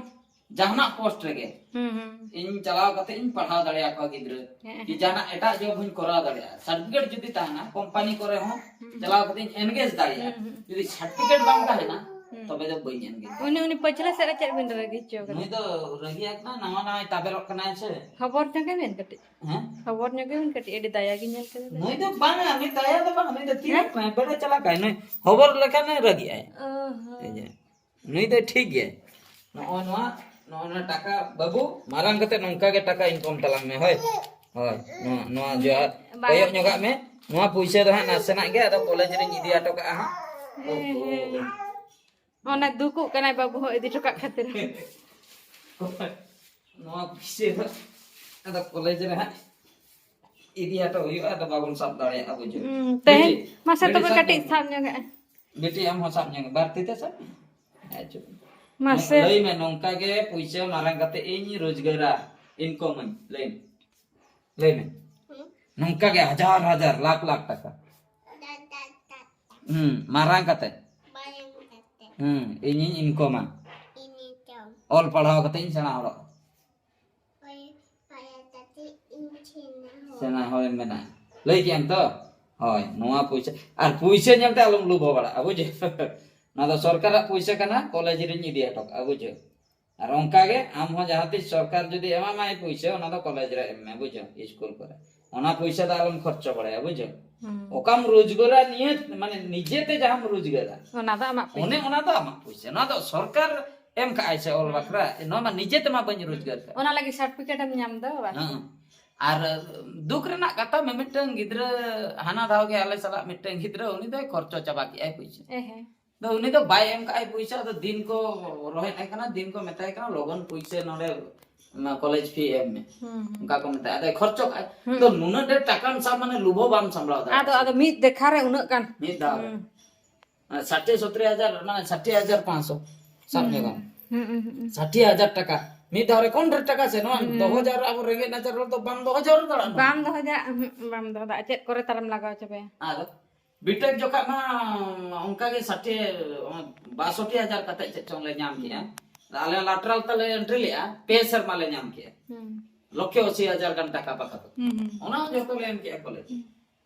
ᱡᱟᱦᱟᱱᱟᱜ ᱯᱳᱥᱴ ᱨᱮᱜᱮ ᱦᱩᱸ, ᱦᱩᱸ᱾ ᱤᱧ ᱪᱟᱞᱟᱣ ᱠᱟᱛᱮ ᱤᱧ ᱯᱟᱲᱦᱟᱣ ᱫᱟᱲᱮᱭᱟᱠᱚᱣᱟ ᱜᱤᱫᱽᱨᱟᱹ᱾ ᱦᱮᱸ, ᱠᱤ ᱦᱮᱸ᱾ ᱡᱟᱦᱟᱱᱟᱜ ᱮᱴᱟᱜ ᱡᱚᱵ ᱦᱚᱸᱧ ᱠᱚᱨᱟᱣ ᱫᱟᱲᱮᱭᱟᱜᱼᱟ᱾ ᱥᱟᱨᱴᱤᱯᱷᱤᱠᱮᱴ ᱡᱩᱫᱤ ᱛᱟᱦᱮᱱᱟ, ᱠᱳᱢᱯᱟᱱᱤ ᱠᱚᱨᱮ ᱦᱚᱸ ᱦᱩᱸ, ᱦᱩᱸ᱾ ᱪᱟᱞᱟᱣ ᱠᱟᱛᱮ ᱤᱧ ᱮᱱᱜᱮᱡᱽ ᱫᱟᱲᱮᱭᱟᱜᱼᱟ᱾ ᱦᱩᱸ, ᱦᱩᱸ᱾ ᱡᱩᱫᱤ ᱥᱟᱨᱴᱤᱯᱷᱤᱠᱮᱴ ᱵᱟᱝ ᱛᱟᱦᱮᱱᱟ, ᱦᱩᱸ᱾ ᱛᱚᱵᱮ ᱫᱚ ᱵᱟᱹᱧ ᱮᱱᱜᱮᱡᱽ᱾ ᱩᱱᱤ, ᱩᱱᱤ ᱯᱟᱹᱪᱷᱞᱟᱹ ᱥᱮᱫ ᱨᱮ ᱪᱮᱫ ᱵᱤᱱ ᱨᱟᱹᱜᱤ ᱦᱚᱪᱚ ᱠᱟᱫᱮ? ᱱᱩᱭ ᱫᱚ ᱨᱟᱹᱜᱤ ᱟᱠᱟᱱᱟ, ᱱᱟᱣᱟ ᱱᱟᱣᱟᱭ ᱛᱟᱵᱮᱨᱚᱜ ᱠᱟᱱᱟᱭ ᱥᱮ᱾ ᱦᱚᱵᱚᱨ ᱧᱚᱜᱮ ᱵᱤᱱ ᱠᱟᱹᱴᱤᱡ᱾ ᱦᱮᱸ? ᱦᱚᱵᱚᱨ ᱧᱚᱜᱮ ᱵᱤᱱ ᱠᱟᱹᱴᱤᱡ, ᱟᱹᱰᱤ ᱫᱟᱭᱟ ᱜᱮ ᱧᱮᱞ ᱠᱟᱫᱮ ᱫᱚ᱾ ᱱᱩᱭ ᱫᱚ ᱵᱟᱝᱟ, ᱱᱩᱭ ᱫᱟᱭᱟ ᱫᱚ ᱵᱟᱝ, ᱱᱩᱭ ᱫᱚ ᱛᱤᱨᱮ ᱦᱮᱸ? ᱠᱟᱱᱟᱭ, ᱵᱮᱲᱮ ᱪᱟᱞᱟᱜ ᱠᱟᱱᱟᱭ, ᱱᱩᱭ ᱦᱚᱵᱚᱨ ᱞᱮᱠᱷᱟᱱᱮ ᱨᱟᱹᱜᱤᱜᱼᱟᱭ᱾ ᱚ ᱦᱚᱸ᱾ ᱱᱩᱭ ᱫᱚ ᱴᱷᱤᱠ ᱜᱮᱭᱟᱭ᱾ ᱱᱚᱜᱼᱚ ᱱᱚᱣᱟ, ᱱᱚᱜᱼᱚ ᱱᱚᱣᱟ ᱴᱟᱠᱟ, ᱵᱟᱹᱵᱩ, ᱢᱟᱨᱟᱝ ᱠᱟᱛᱮ ᱱᱚᱝᱠᱟ ᱜᱮ ᱴᱟᱠᱟ income ᱛᱟᱞᱟᱝ ᱢᱮ, ᱦᱳᱭ᱾ ᱦᱳᱭ, ᱱᱚᱣᱟ, ᱱᱚᱣᱟ ᱡᱚᱦᱟᱨ᱾ ᱵᱟᱝ᱾ ᱠᱚᱭᱚᱜ ᱧᱚᱜᱟᱜ ᱢᱮ᱾ ᱱᱚᱣᱟ ᱯᱩᱭᱥᱟᱹ ᱫᱚ ᱦᱟᱸᱜ ᱱᱟᱥᱮᱱᱟᱜ ᱜᱮ, ᱟᱫᱚ ᱠᱚᱞᱮᱡᱽ ᱨᱤᱧ ᱤᱫᱤ ᱦᱚᱴᱚ ᱠᱟᱜᱼᱟ ᱦᱟᱸᱜ᱾ ᱦᱮᱸ, ᱦᱮᱸ᱾ ᱚᱱᱮ ᱫᱩᱠᱩᱜ ᱠᱟᱱᱟᱭ ᱵᱟᱹᱵᱩ ᱦᱚᱸ ᱤᱫᱤ ᱦᱚᱴᱚ ᱠᱟᱜ ᱠᱷᱟᱹᱛᱤᱨ᱾ ᱱᱚᱣᱟ ᱯᱩᱭᱥᱟᱹ ᱫᱚ ᱟᱫᱚ ᱠᱚᱞᱮᱡᱽ ᱨᱮ ᱦᱟᱸᱜ ᱤᱫᱤ ᱦᱚᱴᱚ ᱦᱩᱭᱩᱜᱼᱟ, ᱟᱫᱚ ᱵᱟᱵᱚᱱ ᱥᱟᱵ ᱫᱟᱲᱮᱭᱟᱜᱼᱟ, ᱵᱩᱡᱷᱟᱹᱣ᱾ ᱦᱩᱸ, ᱛᱮᱦᱮᱧ ᱵᱤᱴᱤ, ᱢᱟᱥᱮ ᱵᱤᱴᱤ ᱛᱚᱵᱮ ᱥᱟᱵ ᱠᱟᱹᱴᱤᱡ ᱧᱚᱜ ᱢᱮ᱾ ᱥᱟᱵ ᱧᱚᱜ ᱢᱮ᱾ ᱵᱤᱴᱤ, ᱟᱢ ᱦᱚᱸ ᱥᱟᱵ ᱧᱚᱜ ᱢᱮ, ᱵᱟᱨ ᱛᱤ ᱛᱮ ᱥᱟᱵ ᱢᱮ᱾ ᱦᱮᱸ, ᱪᱚ᱾ ᱢᱟᱥᱮ᱾ ᱞᱟᱹᱭ ᱢᱮ, ᱱᱚᱝᱠᱟ ᱜᱮ ᱯᱩᱭᱥᱟᱹ ᱢᱟᱨᱟᱝ ᱠᱟᱛᱮ ᱤᱧ ᱨᱳᱡᱽᱜᱟᱨᱟ, income ᱟᱹᱧ᱾ ᱞᱟᱹᱭ ᱢᱮ᱾ ᱞᱟᱹᱭ ᱢᱮ᱾ ᱦᱩᱸ᱾ ᱱᱚᱝᱠᱟ ᱜᱮ ᱦᱟᱡᱟᱨ ᱦᱟᱡᱟᱨ, ᱞᱟᱠᱷ ᱞᱟᱠᱷ ᱴᱟᱠᱟ᱾ ᱦᱩᱸ, ᱢᱟᱨᱟᱝ ᱠᱟᱛᱮ᱾ ᱢᱟᱨᱟᱝ ᱠᱟᱛᱮ᱾ ᱦᱩᱸ, ᱤᱧᱤᱧ income ᱟ᱾ ᱤᱧᱤᱧ ᱡᱚᱢ᱾ ᱚᱞ ᱯᱟᱲᱦᱟᱣ ᱠᱟᱛᱮ ᱤᱧ ᱥᱮᱬᱟ ᱦᱚᱲᱚᱜᱼᱟ᱾ ᱚᱞ ᱯᱟᱲᱦᱟᱣ ᱠᱟᱛᱮ ᱤᱧ ᱥᱮᱬᱟ ᱦᱚᱲ᱾ ᱥᱮᱬᱟ ᱦᱚᱲᱮᱢ ᱵᱮᱱᱟᱜᱼᱟ᱾ ᱞᱟᱹᱭ ᱠᱮᱜ ᱟᱢ ᱛᱚ? ᱦᱳᱭ, ᱱᱚᱣᱟ ᱯᱩᱭᱥᱟᱹ, ᱟᱨ ᱯᱩᱭᱥᱟᱹ ᱧᱮᱞᱛᱮ ᱟᱞᱚᱢ ᱞᱩᱵᱷᱚ ᱵᱟᱲᱟᱜᱼᱟ, ᱵᱩᱡᱷᱟᱹᱣ? ᱱᱚᱣᱟ ᱫᱚ ᱥᱚᱨᱠᱟᱨᱟᱜ ᱯᱩᱭᱥᱟᱹ ᱠᱟᱱᱟ, ᱠᱚᱞᱮᱡᱽ ᱨᱤᱧ ᱤᱫᱤ ᱦᱚᱴᱚ ᱠᱟᱜᱼᱟ, ᱵᱩᱡᱷᱟᱹᱣ? ᱟᱨ ᱚᱱᱠᱟ ᱜᱮ ᱟᱢ ᱦᱚᱸ ᱡᱟᱦᱟᱸ ᱛᱤᱥ ᱥᱚᱨᱠᱟᱨ ᱡᱩᱫᱤ ᱮᱢᱟᱢᱟᱭ ᱯᱩᱭᱥᱟᱹ, ᱚᱱᱟ ᱫᱚ ᱠᱚᱞᱮᱡᱽ ᱨᱮ ᱮᱢ ᱢᱮ, ᱵᱩᱡᱷᱟᱹᱣ, ᱤᱥᱠᱩᱞ ᱠᱚᱨᱮ᱾ ᱚᱱᱟ ᱯᱩᱭᱥᱟᱹ ᱫᱚ ᱟᱞᱚᱢ ᱠᱷᱚᱨᱪᱚ ᱵᱟᱲᱟᱭᱟ, ᱵᱩᱡᱷᱟᱹᱣ᱾ ᱦᱩᱸ᱾ ᱚᱠᱟᱢ ᱨᱳᱡᱽᱜᱟᱨᱟ ᱱᱤᱭᱟᱹ, ᱢᱟᱱᱮ ᱱᱤᱡᱮᱛᱮ ᱡᱟᱦᱟᱸᱢ ᱨᱳᱡᱽᱜᱟᱨᱟ, ᱚᱱᱟ ᱫᱚ ᱟᱢᱟᱜ ᱯᱩᱭᱥᱟᱹ᱾ ᱚᱱᱮ ᱚᱱᱟ ᱫᱚ ᱟᱢᱟᱜ ᱯᱩᱭᱥᱟᱹ, ᱱᱚᱣᱟ ᱫᱚ ᱥᱚᱨᱠᱟᱨ ᱮᱢ ᱠᱟᱜᱼᱟᱭ ᱥᱮ ᱚᱞ ᱦᱩᱸ᱾ ᱵᱟᱠᱷᱨᱟ, ᱱᱚᱣᱟ ᱢᱟ ᱱᱤᱡᱮ ᱛᱮᱢᱟ ᱵᱟᱹᱧ ᱨᱳᱡᱽᱜᱟᱨ ᱠᱟᱜ᱾ ᱚᱱᱟ ᱞᱟᱹᱜᱤᱫ certificate ᱮᱢ ᱧᱟᱢ ᱫᱚ, ᱵᱟᱝ? ᱦᱮᱸ᱾ ᱟᱨ ᱫᱩᱠ ᱨᱮᱱᱟᱜ ᱠᱟᱛᱷᱟ, ᱢᱤᱢᱤᱫᱴᱟᱝ ᱜᱤᱫᱽᱨᱟᱹ ᱦᱟᱱᱟ ᱫᱷᱟᱣ ᱜᱮ ᱟᱞᱮ ᱥᱟᱞᱟᱜ ᱢᱤᱫᱴᱟᱝ ᱜᱤᱫᱽᱨᱟᱹ, ᱩᱱᱤ ᱫᱚᱭ ᱠᱷᱚᱨᱪᱚ ᱪᱟᱵᱟ ᱠᱮᱜᱼᱟᱭ ᱯᱩᱭᱥᱟᱹ᱾ ᱮ ᱦᱮᱸ᱾ ᱫᱚ ᱩᱱᱤ ᱫᱚ ᱵᱟᱭ ᱮᱢ ᱠᱟᱜᱼᱟᱭ ᱯᱩᱭᱥᱟᱹ, ᱟᱫᱚ ᱫᱤᱱ ᱠᱚ ᱨᱚᱦᱮᱫ ᱟᱭ ᱠᱟᱱᱟ, ᱫᱤᱱ ᱠᱚ ᱢᱮᱛᱟᱭ ᱠᱟᱱᱟ, "ᱞᱚᱜᱚᱱ ᱯᱩᱭᱥᱟᱹ ᱱᱚᱰᱮ ᱚᱱᱟ ᱠᱚᱞᱮᱡᱽ ᱯᱷᱤ ᱮᱢ ᱢᱮ", ᱦᱩᱸ, ᱦᱩᱸ᱾ ᱚᱱᱠᱟ ᱠᱚ ᱢᱮᱛᱟᱭᱟ, ᱟᱫᱚᱭ ᱠᱷᱚᱨᱪᱚ ᱠᱟᱜᱼᱟᱭ᱾ ᱦᱩᱸ᱾ ᱛᱚ ᱱᱩᱱᱟᱹᱜ ᱰᱷᱮᱨ ᱴᱟᱠᱟᱢ ᱥᱟᱵ, ᱢᱟᱱᱮ ᱞᱩᱵᱷᱚ ᱵᱟᱢ ᱥᱟᱢᱵᱲᱟᱣ ᱫᱟᱲᱮᱭᱟᱜᱼᱟ᱾ ᱟᱫᱚ, ᱟᱫᱚ ᱢᱤᱫ ᱫᱮᱠᱷᱟ ᱨᱮ ᱩᱱᱟᱹᱜ ᱜᱟᱱ᱾ ᱢᱤᱫ ᱫᱷᱟᱣ ᱨᱮ᱾ ᱦᱩᱸ᱾ ᱢᱟᱱᱮ ᱥᱟᱴᱷᱤ ᱥᱚᱛᱨᱤ ᱦᱟᱡᱟᱨ, ᱢᱟᱱᱮ ᱥᱟᱴᱷᱤ ᱦᱟᱡᱟᱨ ᱯᱟᱸᱪᱥᱚ ᱥᱟᱵ ᱦᱩᱸ᱾ ᱧᱚᱜᱟᱢ᱾ ᱦᱩᱸ, ᱦᱩᱸ, ᱦᱩᱸ᱾ ᱥᱟᱴᱷᱤ ᱦᱟᱡᱟᱨ ᱴᱟᱠᱟ ᱢᱤᱫ ᱫᱷᱟᱣ ᱨᱮ, ᱠᱚᱢ ᱰᱷᱮᱨ ᱴᱟᱠᱟ ᱥᱮ, ᱱᱚᱣᱟ ᱦᱩᱸ᱾ ᱫᱚᱦᱚ ᱡᱟᱣᱨᱟ, ᱟᱵᱚ ᱨᱮᱸᱜᱮᱡ ᱱᱟᱪᱟᱨ ᱦᱚᱲ ᱫᱚ ᱵᱟᱢ ᱫᱚᱦᱚ ᱡᱟᱣᱨᱟ ᱫᱟᱲᱮᱭᱟᱜᱼᱟ᱾ ᱵᱟᱢ ᱫᱚᱦᱚ ᱫᱟᱲᱮᱭᱟᱜᱼᱟ, ᱦᱩᱸ, ᱵᱟᱢ ᱫᱚᱦᱚ ᱫᱟᱲᱮᱭᱟᱜᱼᱟ, ᱪᱮᱫ ᱠᱚᱨᱮ ᱛᱟᱨᱮᱢ ᱞᱟᱜᱟᱣ ᱪᱟᱵᱟᱭᱟ? ᱟᱫᱚ ᱵᱤᱴᱮᱠ ᱡᱚᱠᱷᱟᱜ ᱢᱟ ᱚᱱᱠᱟ ᱜᱮ ᱥᱟᱴᱷᱤ, ᱵᱟᱥᱚᱴᱤ ᱦᱟᱡᱟᱨ ᱠᱟᱛᱮ ᱪᱮᱫ ᱪᱚᱝ ᱞᱮ ᱧᱟᱢ ᱠᱮᱜᱼᱟ᱾ ᱟᱞᱮ ᱞᱟᱴᱨᱟᱞ ᱛᱮᱞᱮ ᱮᱱᱴᱨᱤ ᱞᱮᱜᱼᱟ, ᱯᱮ ᱥᱮᱨᱢᱟ ᱞᱮ ᱧᱟᱢ ᱠᱮᱜᱼᱟ᱾ ᱦᱩᱸ᱾ ᱞᱚᱠᱷᱮ ᱟᱥᱤ ᱦᱟᱡᱟᱨ ᱜᱟᱱ ᱴᱟᱠᱟ ᱯᱟᱠᱟ ᱛᱚ᱾ ᱦᱩᱸ, ᱦᱩᱸ᱾ ᱚᱱᱟ ᱦᱚᱸ ᱡᱚᱛᱚ ᱞᱮ ᱮᱢ ᱠᱮᱜᱼᱟ ᱠᱚᱞᱮᱡᱽ᱾ ᱦᱩᱸ᱾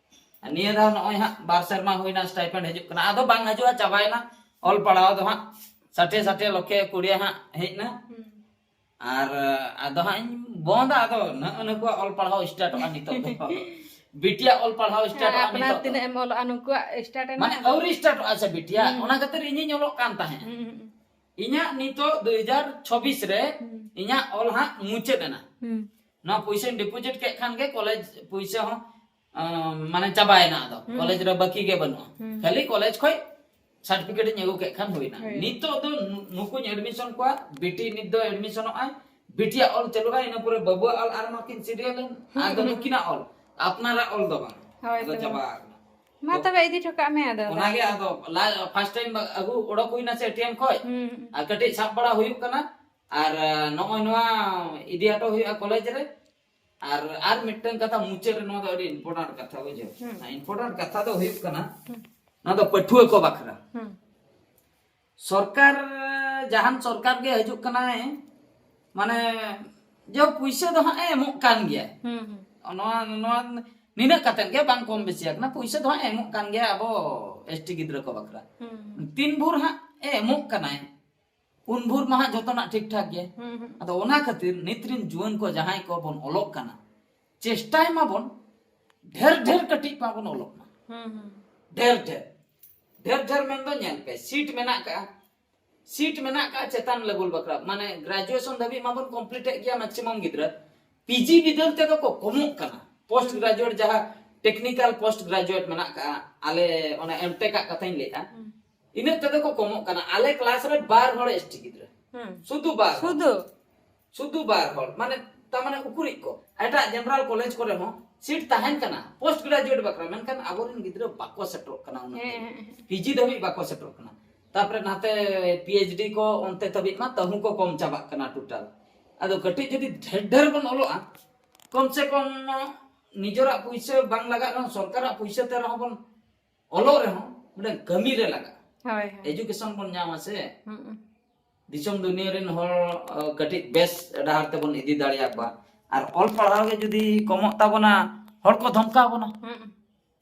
ᱟᱨ ᱱᱤᱭᱟᱹ ᱫᱷᱟᱣ ᱱᱚᱜᱼᱚᱭ ᱦᱟᱸᱜ ᱵᱟᱨ ᱥᱮᱨᱢᱟ ᱦᱩᱭᱱᱟ, stipend ᱦᱤᱡᱩᱜ ᱠᱟᱱᱟ, ᱟᱫᱚ ᱵᱟᱝ ᱦᱤᱡᱩᱜᱼᱟ, ᱪᱟᱵᱟᱭᱮᱱᱟ᱾ ᱚᱞ ᱯᱟᱲᱦᱟᱣ ᱫᱚ ᱦᱟᱸᱜ ᱥᱟᱴᱷᱮ ᱥᱟᱴᱷᱮ ᱞᱚᱠᱷᱮ ᱠᱩᱲᱤᱭᱟ ᱦᱟᱸᱜ ᱦᱮᱡ ᱮᱱᱟ᱾ ᱦᱩᱸ᱾ ᱟᱨ ᱟᱫᱚ ᱦᱟᱸᱜ ᱤᱧ ᱵᱚᱱᱫᱟ, ᱟᱫᱚ ᱱᱟᱜ ᱱᱩᱠᱩᱣᱟᱜ ᱚᱞ ᱯᱟᱲᱦᱟᱣ ᱥᱴᱟᱨᱴᱚᱜᱼᱟ ᱱᱤᱛᱚᱜ ᱫᱚ᱾ ᱵᱤᱴᱤᱭᱟᱜ ᱚᱞ ᱯᱟᱲᱦᱟᱣ ᱦᱮᱸ, ᱥᱴᱟᱨᱴᱚᱜᱼᱟ ᱟᱯᱱᱟᱨ ᱱᱤᱛᱚᱜ ᱫᱚ᱾ ᱛᱤᱱᱟᱹᱜ ᱮᱢ ᱚᱞᱚᱜᱼᱟ, ᱱᱩᱠᱩᱣᱟᱜ ᱥᱴᱟᱨᱴ ᱮᱱᱟ ᱢᱟᱱᱮ ᱟᱫᱚ᱾ ᱟᱹᱣᱨᱤ ᱥᱴᱟᱨᱴᱚᱜᱼᱟ ᱥᱮ ᱵᱤᱴᱤᱭᱟᱜ, ᱦᱩᱸ᱾ ᱚᱱᱟ ᱠᱷᱟᱹᱛᱤᱨ ᱤᱧᱤᱧ ᱚᱞᱚᱜ ᱠᱟᱱ ᱛᱟᱦᱮᱸᱫ᱾ ᱦᱩᱸ, ᱦᱩᱸ, ᱦᱩᱸ᱾ ᱤᱧᱟᱹᱜ ᱱᱤᱛᱚᱜ ᱫᱩ ᱦᱟᱡᱟᱨ ᱪᱷᱚᱵᱵᱤᱥ ᱨᱮ ᱦᱩᱸ᱾ ᱤᱧᱟᱹᱜ ᱚᱞ ᱦᱟᱸᱜ ᱢᱩᱪᱟᱹᱫ ᱮᱱᱟ᱾ ᱦᱩᱸ᱾ ᱱᱚᱣᱟ ᱯᱚᱭᱥᱟᱧ ᱰᱤᱯᱚᱡᱤᱴ ᱠᱮᱫ ᱠᱷᱟᱱ ᱜᱮ ᱠᱚᱞᱮᱡᱽ ᱯᱚᱭᱥᱟ ᱦᱚᱸ ᱟᱸ, ᱢᱟᱱᱮ ᱪᱟᱵᱟᱭᱮᱱᱟ ᱟᱫᱚ᱾ ᱦᱩᱸ᱾ ᱠᱚᱞᱮᱡᱽ ᱨᱮ ᱵᱟᱹᱠᱤ ᱜᱮ ᱵᱟᱹᱱᱩᱜᱼᱟ᱾ ᱦᱩᱸ᱾ ᱠᱷᱟᱹᱞᱤ ᱠᱚᱞᱮᱡᱽ ᱠᱷᱚᱡ ᱥᱟᱨᱴᱤᱯᱷᱤᱠᱮᱴ ᱤᱧ ᱟᱹᱜᱩ ᱠᱮᱫ ᱠᱷᱟᱱ ᱦᱩᱭᱱᱟ᱾ ᱦᱩᱭ᱾ ᱱᱤᱛᱚᱜ ᱫᱚ ᱱᱩ- ᱱᱩᱠᱩᱧ ᱮᱰᱢᱤᱥᱚᱱ ᱠᱚᱣᱟ, ᱵᱤᱴᱤ ᱱᱤᱛ ᱫᱚ ᱮᱰᱢᱤᱥᱚᱱᱚᱜ ᱟᱭ, ᱵᱤᱴᱤᱭᱟᱜ ᱚᱞ ᱪᱟᱹᱞᱩᱜᱼᱟ, ᱤᱱᱟᱹ ᱯᱚᱨᱮ ᱵᱟᱹᱵᱩᱣᱟᱜ ᱚᱞ ᱟᱨ ᱱᱚᱣᱟᱠᱤᱱ ᱥᱤᱨᱤᱭᱟᱞ ᱮᱱ᱾ ᱦᱩᱸ, ᱟᱫᱚ ᱦᱩᱸ᱾ ᱱᱩᱠᱤᱱᱟᱜ ᱚᱞ, ᱟᱯᱱᱟᱨᱟᱜ ᱚᱞ ᱫᱚ ᱵᱟᱝ᱾ ᱦᱳᱭ ᱟᱫᱚ ᱛᱚ᱾ ᱪᱟᱵᱟ ᱟᱠᱟᱱᱟ᱾ ᱢᱟ ᱛᱚ ᱛᱚᱵᱮ ᱤᱫᱤ ᱦᱚᱴᱚ ᱠᱟᱜ ᱢᱮ ᱟᱫᱚ᱾ ᱚᱱᱟᱜᱮ ᱟᱫᱚ ᱯᱷᱟᱥᱴ ᱴᱟᱭᱤᱢ ᱟᱹᱜᱩ ᱚᱰᱚᱠ ᱦᱩᱭᱱᱟ ᱥᱮ ᱮᱴᱤᱮᱢ ᱠᱷᱚᱡ, ᱦᱩᱸ᱾ ᱟᱨ ᱠᱟᱹᱴᱤᱡ ᱥᱟᱵ ᱵᱟᱲᱟ ᱦᱩᱭᱩᱜ ᱠᱟᱱᱟ᱾ ᱟᱨ ᱟᱸ, ᱱᱚᱜᱼᱚᱭ ᱱᱚᱣᱟ ᱤᱫᱤ ᱦᱚᱴᱚ ᱦᱩᱭᱩᱜᱼᱟ ᱠᱚᱞᱮᱡᱽ ᱨᱮ᱾ ᱟᱨ ᱟᱨ ᱢᱤᱫᱴᱟᱝ ᱠᱟᱛᱷᱟ ᱢᱩᱪᱟᱹᱫ ᱨᱮ, ᱱᱚᱣᱟ ᱫᱚ ᱟᱹᱰᱤ ᱤᱢᱯᱚᱨᱴᱮᱱᱴ ᱠᱟᱛᱷᱟ, ᱵᱩᱡᱷᱟᱹᱣ᱾ ᱦᱩᱸ᱾ ᱤᱢᱯᱚᱨᱴᱮᱱᱴ ᱠᱟᱛᱷᱟ ᱫᱚ ᱦᱩᱭᱩᱜ ᱠᱟᱱᱟ, ᱦᱩᱸ᱾ ᱱᱚᱣᱟ ᱫᱚ ᱯᱟᱹᱴᱷᱩᱣᱟᱹ ᱠᱚ ᱵᱟᱠᱷᱨᱟ᱾ ᱦᱩᱸ᱾ ᱥᱚᱨᱠᱟᱨ, ᱡᱟᱦᱟᱱ ᱥᱚᱨᱠᱟᱨ ᱜᱮ ᱦᱤᱡᱩᱜ ᱠᱟᱱᱟᱭ, ᱢᱟᱱᱮ ᱡᱮ ᱯᱩᱭᱥᱟᱹ ᱫᱚ ᱦᱟᱸᱜ ᱮ ᱮᱢᱚᱜ ᱠᱟᱱ ᱜᱮᱭᱟ᱾ ᱦᱩᱸ, ᱦᱩᱸ᱾ ᱱᱚᱣᱟ ᱱᱚᱣᱟ ᱱᱤᱱᱟᱹᱜ ᱠᱟᱛᱮᱫ ᱜᱮ ᱵᱟᱝ ᱠᱚᱢ ᱵᱮᱥᱤ ᱟᱠᱟᱱᱟ, ᱯᱩᱭᱥᱟᱹ ᱫᱚ ᱦᱟᱸᱜ ᱮ ᱮᱢᱚᱜ ᱠᱟᱱ ᱜᱮᱭᱟ ᱟᱵᱚ ᱮᱥᱴᱤ ᱜᱤᱫᱽᱨᱟᱹ ᱠᱚ ᱵᱟᱠᱷᱨᱟ᱾ ᱦᱩᱸ᱾ ᱛᱤᱱ ᱵᱷᱳᱨ ᱦᱟᱸᱜ ᱮ ᱮᱢᱚᱜ ᱠᱟᱱᱟᱭ, ᱩᱱ ᱵᱷᱳᱨ ᱢᱟ ᱦᱟᱸᱜ ᱡᱚᱛᱚᱱᱟᱜ ᱴᱷᱤᱠ ᱴᱷᱟᱠ ᱜᱮ᱾ ᱦᱩᱸ, ᱦᱩᱸ᱾ ᱟᱫᱚ ᱚᱱᱟ ᱠᱷᱟᱹᱛᱤᱨ ᱱᱤᱛ ᱨᱤᱱ ᱡᱩᱣᱟᱹᱱ ᱠᱚ ᱡᱟᱦᱟᱸᱭ ᱠᱚᱵᱚᱱ ᱚᱞᱚᱜ ᱠᱟᱱᱟ, ᱪᱮᱥᱴᱟᱭ ᱢᱟᱵᱚᱱ ᱰᱷᱮᱨ ᱰᱷᱮᱨ ᱠᱟᱹᱴᱤᱡ ᱢᱟᱵᱚᱱ ᱚᱞᱚᱜ ᱢᱟ᱾ ᱦᱩᱸ, ᱦᱩᱸ᱾ ᱰᱷᱮᱨ ᱰᱷᱮᱨ, ᱰᱷᱮᱨ ᱰᱷᱮᱨ ᱢᱮᱱᱫᱚ ᱧᱮᱞ ᱯᱮ, ᱥᱤᱴ ᱢᱮᱱᱟᱜ ᱠᱟᱜᱼᱟ, ᱥᱤᱴ ᱢᱮᱱᱟᱜ ᱠᱟᱜᱼᱟ ᱪᱮᱛᱟᱱ ᱞᱮᱵᱮᱞ ᱵᱟᱠᱷᱨᱟ, ᱢᱟᱱᱮ ᱜᱨᱮᱡᱩᱭᱮᱥᱚᱱ ᱫᱷᱟᱹᱵᱤᱡ ᱢᱟᱵᱚᱱ ᱠᱚᱢᱯᱞᱤᱴ ᱮᱫ ᱜᱮᱭᱟ ᱢᱮᱠᱥᱤᱢᱟᱢ ᱜᱤᱫᱽᱨᱟᱹ᱾ ᱯᱤᱡᱤ ᱵᱤᱫᱟᱹᱞ ᱛᱮᱫᱚ ᱠᱚ ᱠᱚᱢᱚᱜ ᱠᱟᱱᱟ᱾ ᱯᱳᱥᱴ ᱜᱨᱮᱡᱩᱭᱮᱴ, ᱡᱟᱦᱟᱸ ᱴᱮᱠᱱᱤᱠᱟᱞ ᱯᱳᱥᱴ ᱜᱨᱮᱡᱩᱭᱮᱴ ᱢᱮᱱᱟᱜ ᱠᱟᱜᱼᱟ, ᱟᱞᱮ ᱚᱱᱟ ᱮᱢᱴᱮᱠ ᱟᱜ ᱠᱟᱛᱷᱟᱧ ᱞᱟᱹᱭᱮᱫᱼᱟ, ᱦᱩᱸ᱾ ᱤᱱᱟᱹᱜ ᱛᱮᱫᱚ ᱠᱚ ᱠᱚᱢᱚᱜ ᱠᱟᱱᱟ᱾ ᱟᱞᱮ ᱠᱞᱟᱥ ᱨᱮ ᱵᱟᱨ ᱦᱚᱲ ᱮᱥᱴᱤ ᱜᱤᱫᱽᱨᱟᱹ, ᱦᱩᱸ᱾ ᱥᱩᱫᱷᱩ ᱵᱟᱨ ᱦᱚᱲ᱾ ᱥᱩᱫᱷᱩ? ᱥᱩᱫᱷᱩ ᱵᱟᱨ ᱦᱚᱲ, ᱢᱟᱱᱮ ᱛᱟᱨ ᱢᱟᱱᱮ ᱩᱠᱩᱨᱤᱡ ᱠᱚ᱾ ᱮᱴᱟᱜ ᱡᱮᱱᱟᱨᱟᱞ ᱠᱚᱞᱮᱡᱽ ᱠᱚᱨᱮ ᱦᱚᱸ ᱥᱤᱴ ᱛᱟᱦᱮᱱ ᱠᱟᱱᱟ ᱯᱳᱥᱴ ᱜᱨᱮᱡᱩᱭᱮᱴ ᱵᱟᱠᱷᱨᱟ, ᱢᱮᱱᱠᱷᱟᱱ ᱟᱵᱚᱨᱮᱱ ᱜᱤᱫᱽᱨᱟᱹ ᱵᱟᱠᱚ ᱥᱮᱴᱮᱨᱚᱜ ᱠᱟᱱᱟ ᱩᱱᱟᱹᱜ ᱦᱮᱸ, ᱫᱷᱟᱹᱵᱤᱡ᱾ ᱦᱮᱸ, ᱦᱮᱸ᱾ ᱯᱤᱡᱤ ᱫᱷᱟᱹᱵᱤᱡ ᱵᱟᱠᱚ ᱥᱮᱴᱮᱨᱚᱜ ᱠᱟᱱᱟ᱾ ᱛᱟᱯᱚᱨᱮ ᱱᱟᱛᱮ ᱯᱤᱮᱭᱤᱪᱰᱤ ᱠᱚ ᱚᱱᱛᱮ ᱫᱷᱟᱹᱵᱤᱡ ᱢᱟ ᱛᱟᱹᱦᱩ ᱠᱚ ᱠᱚᱢ ᱪᱟᱵᱟᱜ ᱠᱟᱱᱟ ᱴᱳᱴᱟᱞ᱾ ᱟᱫᱚ ᱠᱟᱹᱴᱤᱡ ᱡᱩᱫᱤ ᱰᱷᱮᱨ ᱰᱷᱮᱨ ᱵᱚᱱ ᱚᱞᱚᱜᱼᱟ, ᱠᱚᱢ ᱥᱮ ᱠᱚᱢ ᱱᱤᱡᱮᱨᱟᱜ ᱯᱩᱭᱥᱟᱹ ᱵᱟᱝ ᱞᱟᱜᱟᱜ ᱨᱮᱦᱚᱸ, ᱥᱚᱨᱠᱟᱨᱟᱜ ᱯᱩᱭᱥᱟᱹ ᱛᱮ ᱨᱮᱦᱚᱸ ᱵᱚᱱ ᱚᱞᱚᱜ ᱨᱮᱦᱚᱸ ᱢᱤᱫᱴᱟᱝ ᱠᱟᱹᱢᱤ ᱨᱮ ᱞᱟᱜᱟᱜᱼᱟ᱾ ᱦᱳᱭ, ᱦᱳᱭ᱾ ᱮᱡᱩᱠᱮᱥᱚᱱ ᱵᱚᱱ ᱧᱟᱢᱟ ᱥᱮ᱾ ᱦᱩᱸ᱾ ᱫᱤᱥᱚᱢ ᱫᱩᱱᱤᱭᱟᱹ ᱨᱮᱱ ᱦᱚᱲ, ᱟᱸ, ᱠᱟᱹᱴᱤᱡ ᱵᱮᱥ ᱰᱟᱦᱟᱨ ᱛᱮᱵᱚᱱ ᱤᱫᱤ ᱫᱟᱲᱮᱭᱟᱠᱚᱣᱟ᱾ ᱟᱨ ᱚᱞ ᱯᱟᱲᱦᱟᱣ ᱜᱮ ᱡᱩᱫᱤ ᱠᱚᱢᱚᱜ ᱛᱟᱵᱚᱱᱟ, ᱦᱚᱲ ᱠᱚ ᱫᱷᱚᱢᱠᱟᱣ ᱵᱚᱱᱟ᱾ ᱦᱩᱸ᱾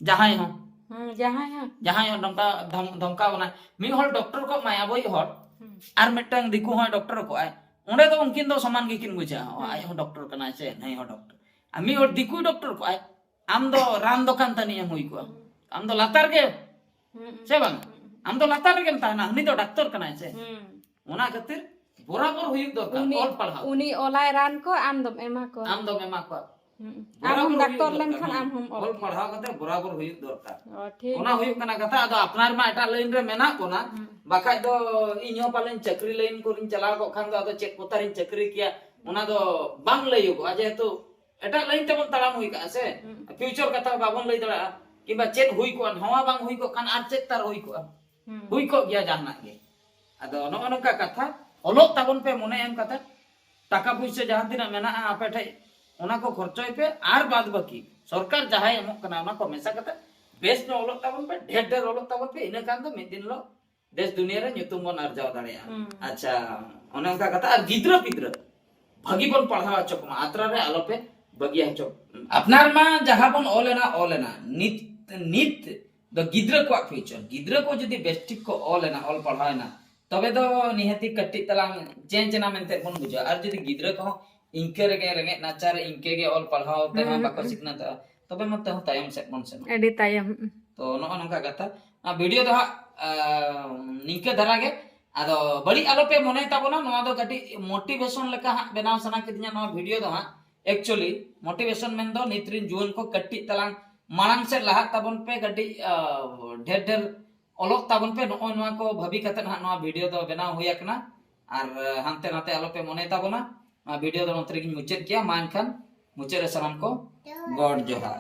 ᱡᱟᱦᱟᱸᱭ ᱦᱚᱸ᱾ ᱦᱩᱸ, ᱡᱟᱦᱟᱸᱭ ᱦᱚᱸ᱾ ᱡᱟᱦᱟᱸᱭ ᱦᱚᱸ ᱫᱷᱚᱢᱠᱟᱣ, ᱫᱷᱚᱢ-, ᱫᱷᱚᱢᱠᱟᱣ ᱵᱚᱱᱟ᱾ ᱢᱤᱫ ᱦᱚᱲ ᱰᱚᱠᱴᱚᱨ ᱠᱚᱜ ᱢᱟᱭ ᱟᱵᱚᱭᱤᱡ ᱦᱚᱲ, ᱦᱩᱸ᱾ ᱟᱨ ᱢᱤᱫᱴᱟᱝ ᱫᱤᱠᱩ ᱦᱚᱸᱭ ᱰᱚᱠᱴᱚᱨ ᱠᱚᱜᱼᱟᱭ, ᱚᱸᱰᱮ ᱫᱚ ᱩᱱᱠᱤᱱ ᱫᱚ ᱥᱚᱢᱟᱱ ᱜᱮᱠᱤᱱ ᱵᱩᱡᱷᱟᱹᱜᱼᱟ᱾ ᱚ, ᱦᱩᱸ᱾ ᱟᱡ ᱦᱚᱸ ᱰᱚᱠᱴᱚᱨ ᱠᱟᱱᱟᱭ ᱥᱮ ᱱᱩᱭ ᱦᱚᱸ ᱰᱚᱠᱴᱚᱨ᱾ ᱟᱨ ᱢᱤᱫ ᱦᱚᱲ ᱫᱤᱠᱩᱭ ᱰᱚᱠᱴᱚᱨ ᱠᱚᱜᱼᱟᱭ, ᱟᱢ ᱫᱚ ᱨᱟᱱ ᱫᱚᱠᱟᱱ ᱛᱟᱹᱱᱤᱡ ᱮᱢ ᱦᱩᱭ ᱠᱚᱜᱼᱟ᱾ ᱟᱢ ᱫᱚ ᱞᱟᱛᱟᱨ ᱜᱮ, ᱦᱩᱸ᱾ ᱥᱮ ᱵᱟᱝ? ᱟᱢ ᱫᱚ ᱞᱟᱛᱟᱨ ᱨᱮᱜᱮᱢ ᱛᱟᱦᱮᱱᱟ, ᱩᱱᱤ ᱫᱚ ᱰᱟᱠᱛᱚᱨ ᱠᱟᱱᱟᱭ ᱥᱮ᱾ ᱦᱩᱸ᱾ ᱚᱱᱟ ᱠᱷᱟᱹᱛᱤᱨ ᱵᱚᱨᱟᱵᱚᱨ ᱦᱩᱭᱩᱜ ᱫᱚᱨᱠᱟᱨ ᱩᱱᱤ ᱚᱞ ᱯᱟᱲᱦᱟᱣ᱾ ᱩᱱᱤ ᱚᱞᱟᱭ ᱨᱟᱱ ᱠᱚ, ᱟᱢ ᱫᱚᱢ ᱮᱢᱟ ᱠᱚᱣᱟ᱾ ᱟᱢ ᱫᱚᱢ ᱮᱢᱟ ᱠᱚᱣᱟ᱾ ᱦᱩᱸ᱾ ᱟᱢ ᱵᱚᱨᱟᱵᱚᱨ ᱦᱚᱸᱢ ᱦᱩᱭᱩᱜ ᱰᱟᱠᱛᱚᱨ ᱫᱚᱨᱠᱟᱨ᱾ ᱞᱮᱱᱠᱷᱟᱱ ᱦᱮᱸ᱾ ᱟᱢ ᱦᱚᱸᱢ ᱚᱞ ᱚᱞ ᱠᱮᱭᱟ᱾ ᱯᱟᱲᱦᱟᱣ ᱠᱟᱛᱮ ᱵᱚᱨᱟᱵᱚᱨ ᱦᱩᱭᱩᱜ ᱫᱚᱨᱠᱟᱨ᱾ ᱚ, ᱴᱷᱤᱠ ᱚᱱᱟ ᱜᱮᱭᱟ᱾ ᱦᱩᱭᱩᱜ ᱠᱟᱱᱟ ᱠᱟᱛᱷᱟ᱾ ᱟᱫᱚ ᱟᱯᱱᱟᱨ ᱢᱟ ᱮᱴᱟᱜ ᱞᱟᱭᱤᱱ ᱨᱮ ᱢᱮᱱᱟᱜ ᱵᱚᱱᱟ, ᱦᱩᱸ᱾ ᱵᱟᱠᱷᱟᱡ ᱫᱚ ᱤᱧ ᱦᱚᱸ ᱯᱟᱞᱮᱱ ᱪᱟᱹᱠᱨᱤ ᱞᱟᱭᱤᱱ ᱠᱚᱨᱮᱧ ᱪᱟᱞᱟᱣ ᱠᱚᱜ ᱠᱷᱟᱱ ᱫᱚ ᱟᱫᱚ ᱪᱮᱫ ᱠᱚᱛᱟᱨᱤᱧ ᱪᱟᱹᱠᱨᱤ ᱠᱮᱭᱟ, ᱚᱱᱟ ᱫᱚ ᱵᱟᱝ ᱞᱟᱹᱭᱚᱜᱚᱜᱼᱟ᱾ ᱡᱮᱦᱮᱛᱩ ᱮᱴᱟᱜ ᱞᱟᱭᱤᱱ ᱛᱮᱵᱚᱱ ᱛᱟᱲᱟᱢ ᱦᱩᱭ ᱠᱟᱜᱼᱟ ᱥᱮ, ᱦᱩᱸ᱾ ᱯᱷᱤᱭᱩᱪᱟᱨ ᱠᱟᱛᱷᱟ ᱵᱟᱵᱚᱱ ᱞᱟᱹᱭ ᱫᱟᱲᱮᱭᱟᱜᱼᱟ, ᱠᱤᱝᱵᱟ ᱪᱮᱫ ᱦᱩᱭ ᱠᱚᱜᱼᱟ, ᱱᱚᱣᱟ ᱵᱟᱝ ᱦᱩᱭ ᱠᱚᱜ ᱠᱷᱟᱱ ᱟᱨ ᱪᱮᱫ ᱛᱟᱨ ᱦᱩᱭ ᱠᱚᱜᱼᱟ, ᱦᱩᱸ᱾ ᱦᱩᱭ ᱠᱚᱜ ᱜᱮᱭᱟ ᱡᱟᱦᱟᱱᱟᱜ ᱜᱮ᱾ ᱟᱫᱚ ᱱᱚᱜᱼᱚ ᱱᱚᱝᱠᱟ ᱠᱟᱛᱷᱟ, ᱚᱞᱚᱜ ᱛᱟᱵᱚᱱ ᱯᱮ, ᱢᱚᱱᱮ ᱮᱢ ᱠᱟᱛᱮ ᱴᱟᱠᱟ ᱯᱩᱭᱥᱟᱹ ᱡᱟᱦᱟᱸ ᱛᱤᱱᱟᱹᱜ ᱢᱮᱱᱟᱜᱼᱟ ᱟᱯᱮ ᱴᱷᱮᱡ, ᱚᱱᱟ ᱠᱚ ᱠᱷᱚᱨᱪᱚᱭ ᱯᱮ, ᱟᱨ ᱵᱟᱫ ᱵᱟᱹᱠᱤ ᱥᱚᱨᱠᱟᱨ ᱡᱟᱦᱟᱸᱭ ᱮᱢᱚᱜ ᱠᱟᱱᱟ ᱚᱱᱟ ᱠᱚ ᱢᱮᱥᱟ ᱠᱟᱛᱮ ᱵᱮᱥ ᱧᱚᱜ ᱚᱞᱚᱜ ᱛᱟᱵᱚᱱ ᱯᱮ, ᱰᱷᱮᱨ ᱰᱷᱮᱨ ᱚᱞᱚᱜ ᱛᱟᱵᱚᱱ ᱯᱮ, ᱤᱱᱟᱹ ᱠᱷᱟᱱ ᱫᱚ ᱢᱤᱫ ᱫᱤᱱ ᱦᱤᱞᱳᱜ ᱫᱮᱥ ᱫᱩᱱᱤᱭᱟᱹ ᱨᱮ ᱧᱩᱛᱩᱢ ᱵᱚᱱ ᱟᱨᱡᱟᱣ ᱫᱟᱲᱮᱭᱟᱜᱼᱟ᱾ ᱦᱩᱸ᱾ ᱟᱪᱪᱷᱟ, ᱚᱱᱮ ᱚᱱᱠᱟ ᱠᱟᱛᱷᱟ᱾ ᱟᱨ ᱜᱤᱫᱽᱨᱟᱹ ᱯᱤᱫᱽᱨᱟᱹ ᱵᱷᱟᱹᱜᱤ ᱵᱚᱱ ᱯᱟᱲᱦᱟᱣ ᱦᱚᱪᱚ ᱠᱚᱢᱟ, ᱟᱛᱨᱟ ᱨᱮ ᱟᱞᱚᱯᱮ ᱵᱟᱹᱜᱤ ᱦᱚᱪᱚ᱾ ᱟᱯᱱᱟᱨ ᱢᱟ ᱡᱟᱦᱟᱸ ᱵᱚᱱ ᱚᱞ ᱮᱱᱟ, ᱚᱞ ᱮᱱᱟ, ᱱᱤᱛ, ᱱᱤᱛ ᱫᱚ ᱜᱤᱫᱽᱨᱟᱹ ᱠᱚᱣᱟᱜ ᱯᱷᱤᱭᱩᱪᱟᱨ, ᱜᱤᱫᱽᱨᱟᱹ ᱠᱚ ᱡᱩᱫᱤ ᱵᱮᱥᱴᱷᱤᱠ ᱠᱚ ᱚᱞ ᱮᱱᱟ, ᱚᱞ ᱯᱟᱲᱦᱟᱣ ᱮᱱᱟ, ᱛᱚᱵᱮ ᱫᱚ ᱱᱤᱦᱟᱹᱛᱤ ᱠᱟᱹᱴᱤᱡ ᱛᱟᱞᱟᱝ ᱪᱮᱧᱡᱽ ᱮᱱᱟ ᱢᱮᱱᱛᱮ ᱵᱚᱱ ᱵᱩᱡᱷᱟᱹᱣᱟ᱾ ᱟᱨ ᱡᱩᱫᱤ ᱜᱤᱫᱽᱨᱟᱹ ᱠᱚᱦᱚᱸ ᱤᱱᱠᱟᱹ ᱨᱮᱜᱮ ᱨᱮᱸᱜᱮᱡ ᱱᱟᱪᱟᱨ ᱤᱱᱠᱟᱹ ᱜᱮ ᱚᱞ ᱯᱟᱲᱦᱟᱣ ᱛᱮᱦᱚᱸ ᱦᱩᱸ, ᱵᱟᱠᱚ ᱦᱩᱸ᱾ ᱥᱤᱠᱷᱱᱟᱹᱛᱚᱜᱼᱟ, ᱛᱚᱵᱮ ᱢᱟ ᱛᱮᱦᱚᱸ ᱛᱟᱭᱚᱢ ᱥᱮᱫ ᱵᱚᱱ ᱥᱮᱱᱚᱜᱼᱟ᱾ ᱟᱹᱰᱤ ᱛᱟᱭᱚᱢ᱾ ᱛᱚ ᱱᱚᱜᱼᱚ ᱱᱚᱝᱠᱟ ᱠᱟᱛᱷᱟ᱾ ᱟᱨ ᱵᱷᱤᱰᱤᱭᱳ ᱫᱚ ᱦᱟᱸᱜ ᱟᱸ, ᱱᱤᱝᱠᱟᱹ ᱫᱷᱟᱨᱟ ᱜᱮ᱾ ᱟᱫᱚ ᱵᱟᱹᱲᱤᱡ ᱟᱞᱚᱯᱮ ᱢᱚᱱᱮ ᱛᱟᱵᱚᱱᱟ, ᱱᱚᱣᱟ ᱫᱚ ᱠᱟᱹᱴᱤᱡ ᱢᱳᱴᱤᱵᱷᱮᱥᱚᱱ ᱞᱮᱠᱟ ᱦᱟᱸᱜ ᱵᱮᱱᱟᱣ ᱥᱟᱱᱟ ᱠᱤᱫᱤᱧᱟ ᱱᱚᱣᱟ ᱵᱷᱤᱰᱤᱭᱳ ᱫᱚ ᱦᱟᱸᱜ᱾ ᱮᱠᱪᱩᱭᱮᱞᱤ ᱢᱳᱴᱤᱵᱷᱮᱥᱚᱱ ᱢᱮᱱᱫᱚ ᱱᱤᱛ ᱨᱤᱱ ᱡᱩᱣᱟᱹᱱ ᱠᱚ ᱠᱟᱹᱴᱤᱡ ᱛᱟᱞᱟᱝ ᱢᱟᱲᱟᱝ ᱥᱮᱫ ᱞᱟᱦᱟᱜ ᱛᱟᱵᱚᱱ ᱯᱮ, ᱠᱟᱹᱴᱤᱡ ᱟᱸ, ᱰᱷᱮᱨ ᱰᱷᱮᱨ ᱚᱞᱚᱜ ᱛᱟᱵᱚᱱ ᱯᱮ, ᱱᱚᱜᱼᱚᱭ ᱱᱚᱣᱟ ᱠᱚ ᱵᱷᱟᱹᱵᱤ ᱠᱟᱛᱮ ᱦᱟᱸᱜ ᱱᱚᱣᱟ ᱵᱷᱤᱰᱤᱭᱳ ᱫᱚ ᱵᱮᱱᱟᱣ ᱦᱩᱭ ᱟᱠᱟᱱᱟ᱾ ᱟᱨ ᱦᱟᱱᱛᱮ ᱱᱟᱛᱮ ᱟᱞᱚᱯᱮ ᱢᱚᱱᱮ ᱛᱟᱵᱚᱱᱟ᱾ ᱱᱚᱣᱟ ᱵᱷᱤᱰᱤᱭᱳ ᱫᱚ ᱱᱚᱛᱮ ᱨᱮᱜᱤᱧ ᱢᱩᱪᱟᱹᱫ ᱠᱮᱭᱟ᱾ ᱢᱟ ᱮᱱᱠᱷᱟᱱ ᱢᱩᱪᱟᱹᱫ ᱨᱮ ᱥᱟᱱᱟᱢ ᱠᱚ ᱜᱚᱰ ᱡᱚᱦᱟᱨ᱾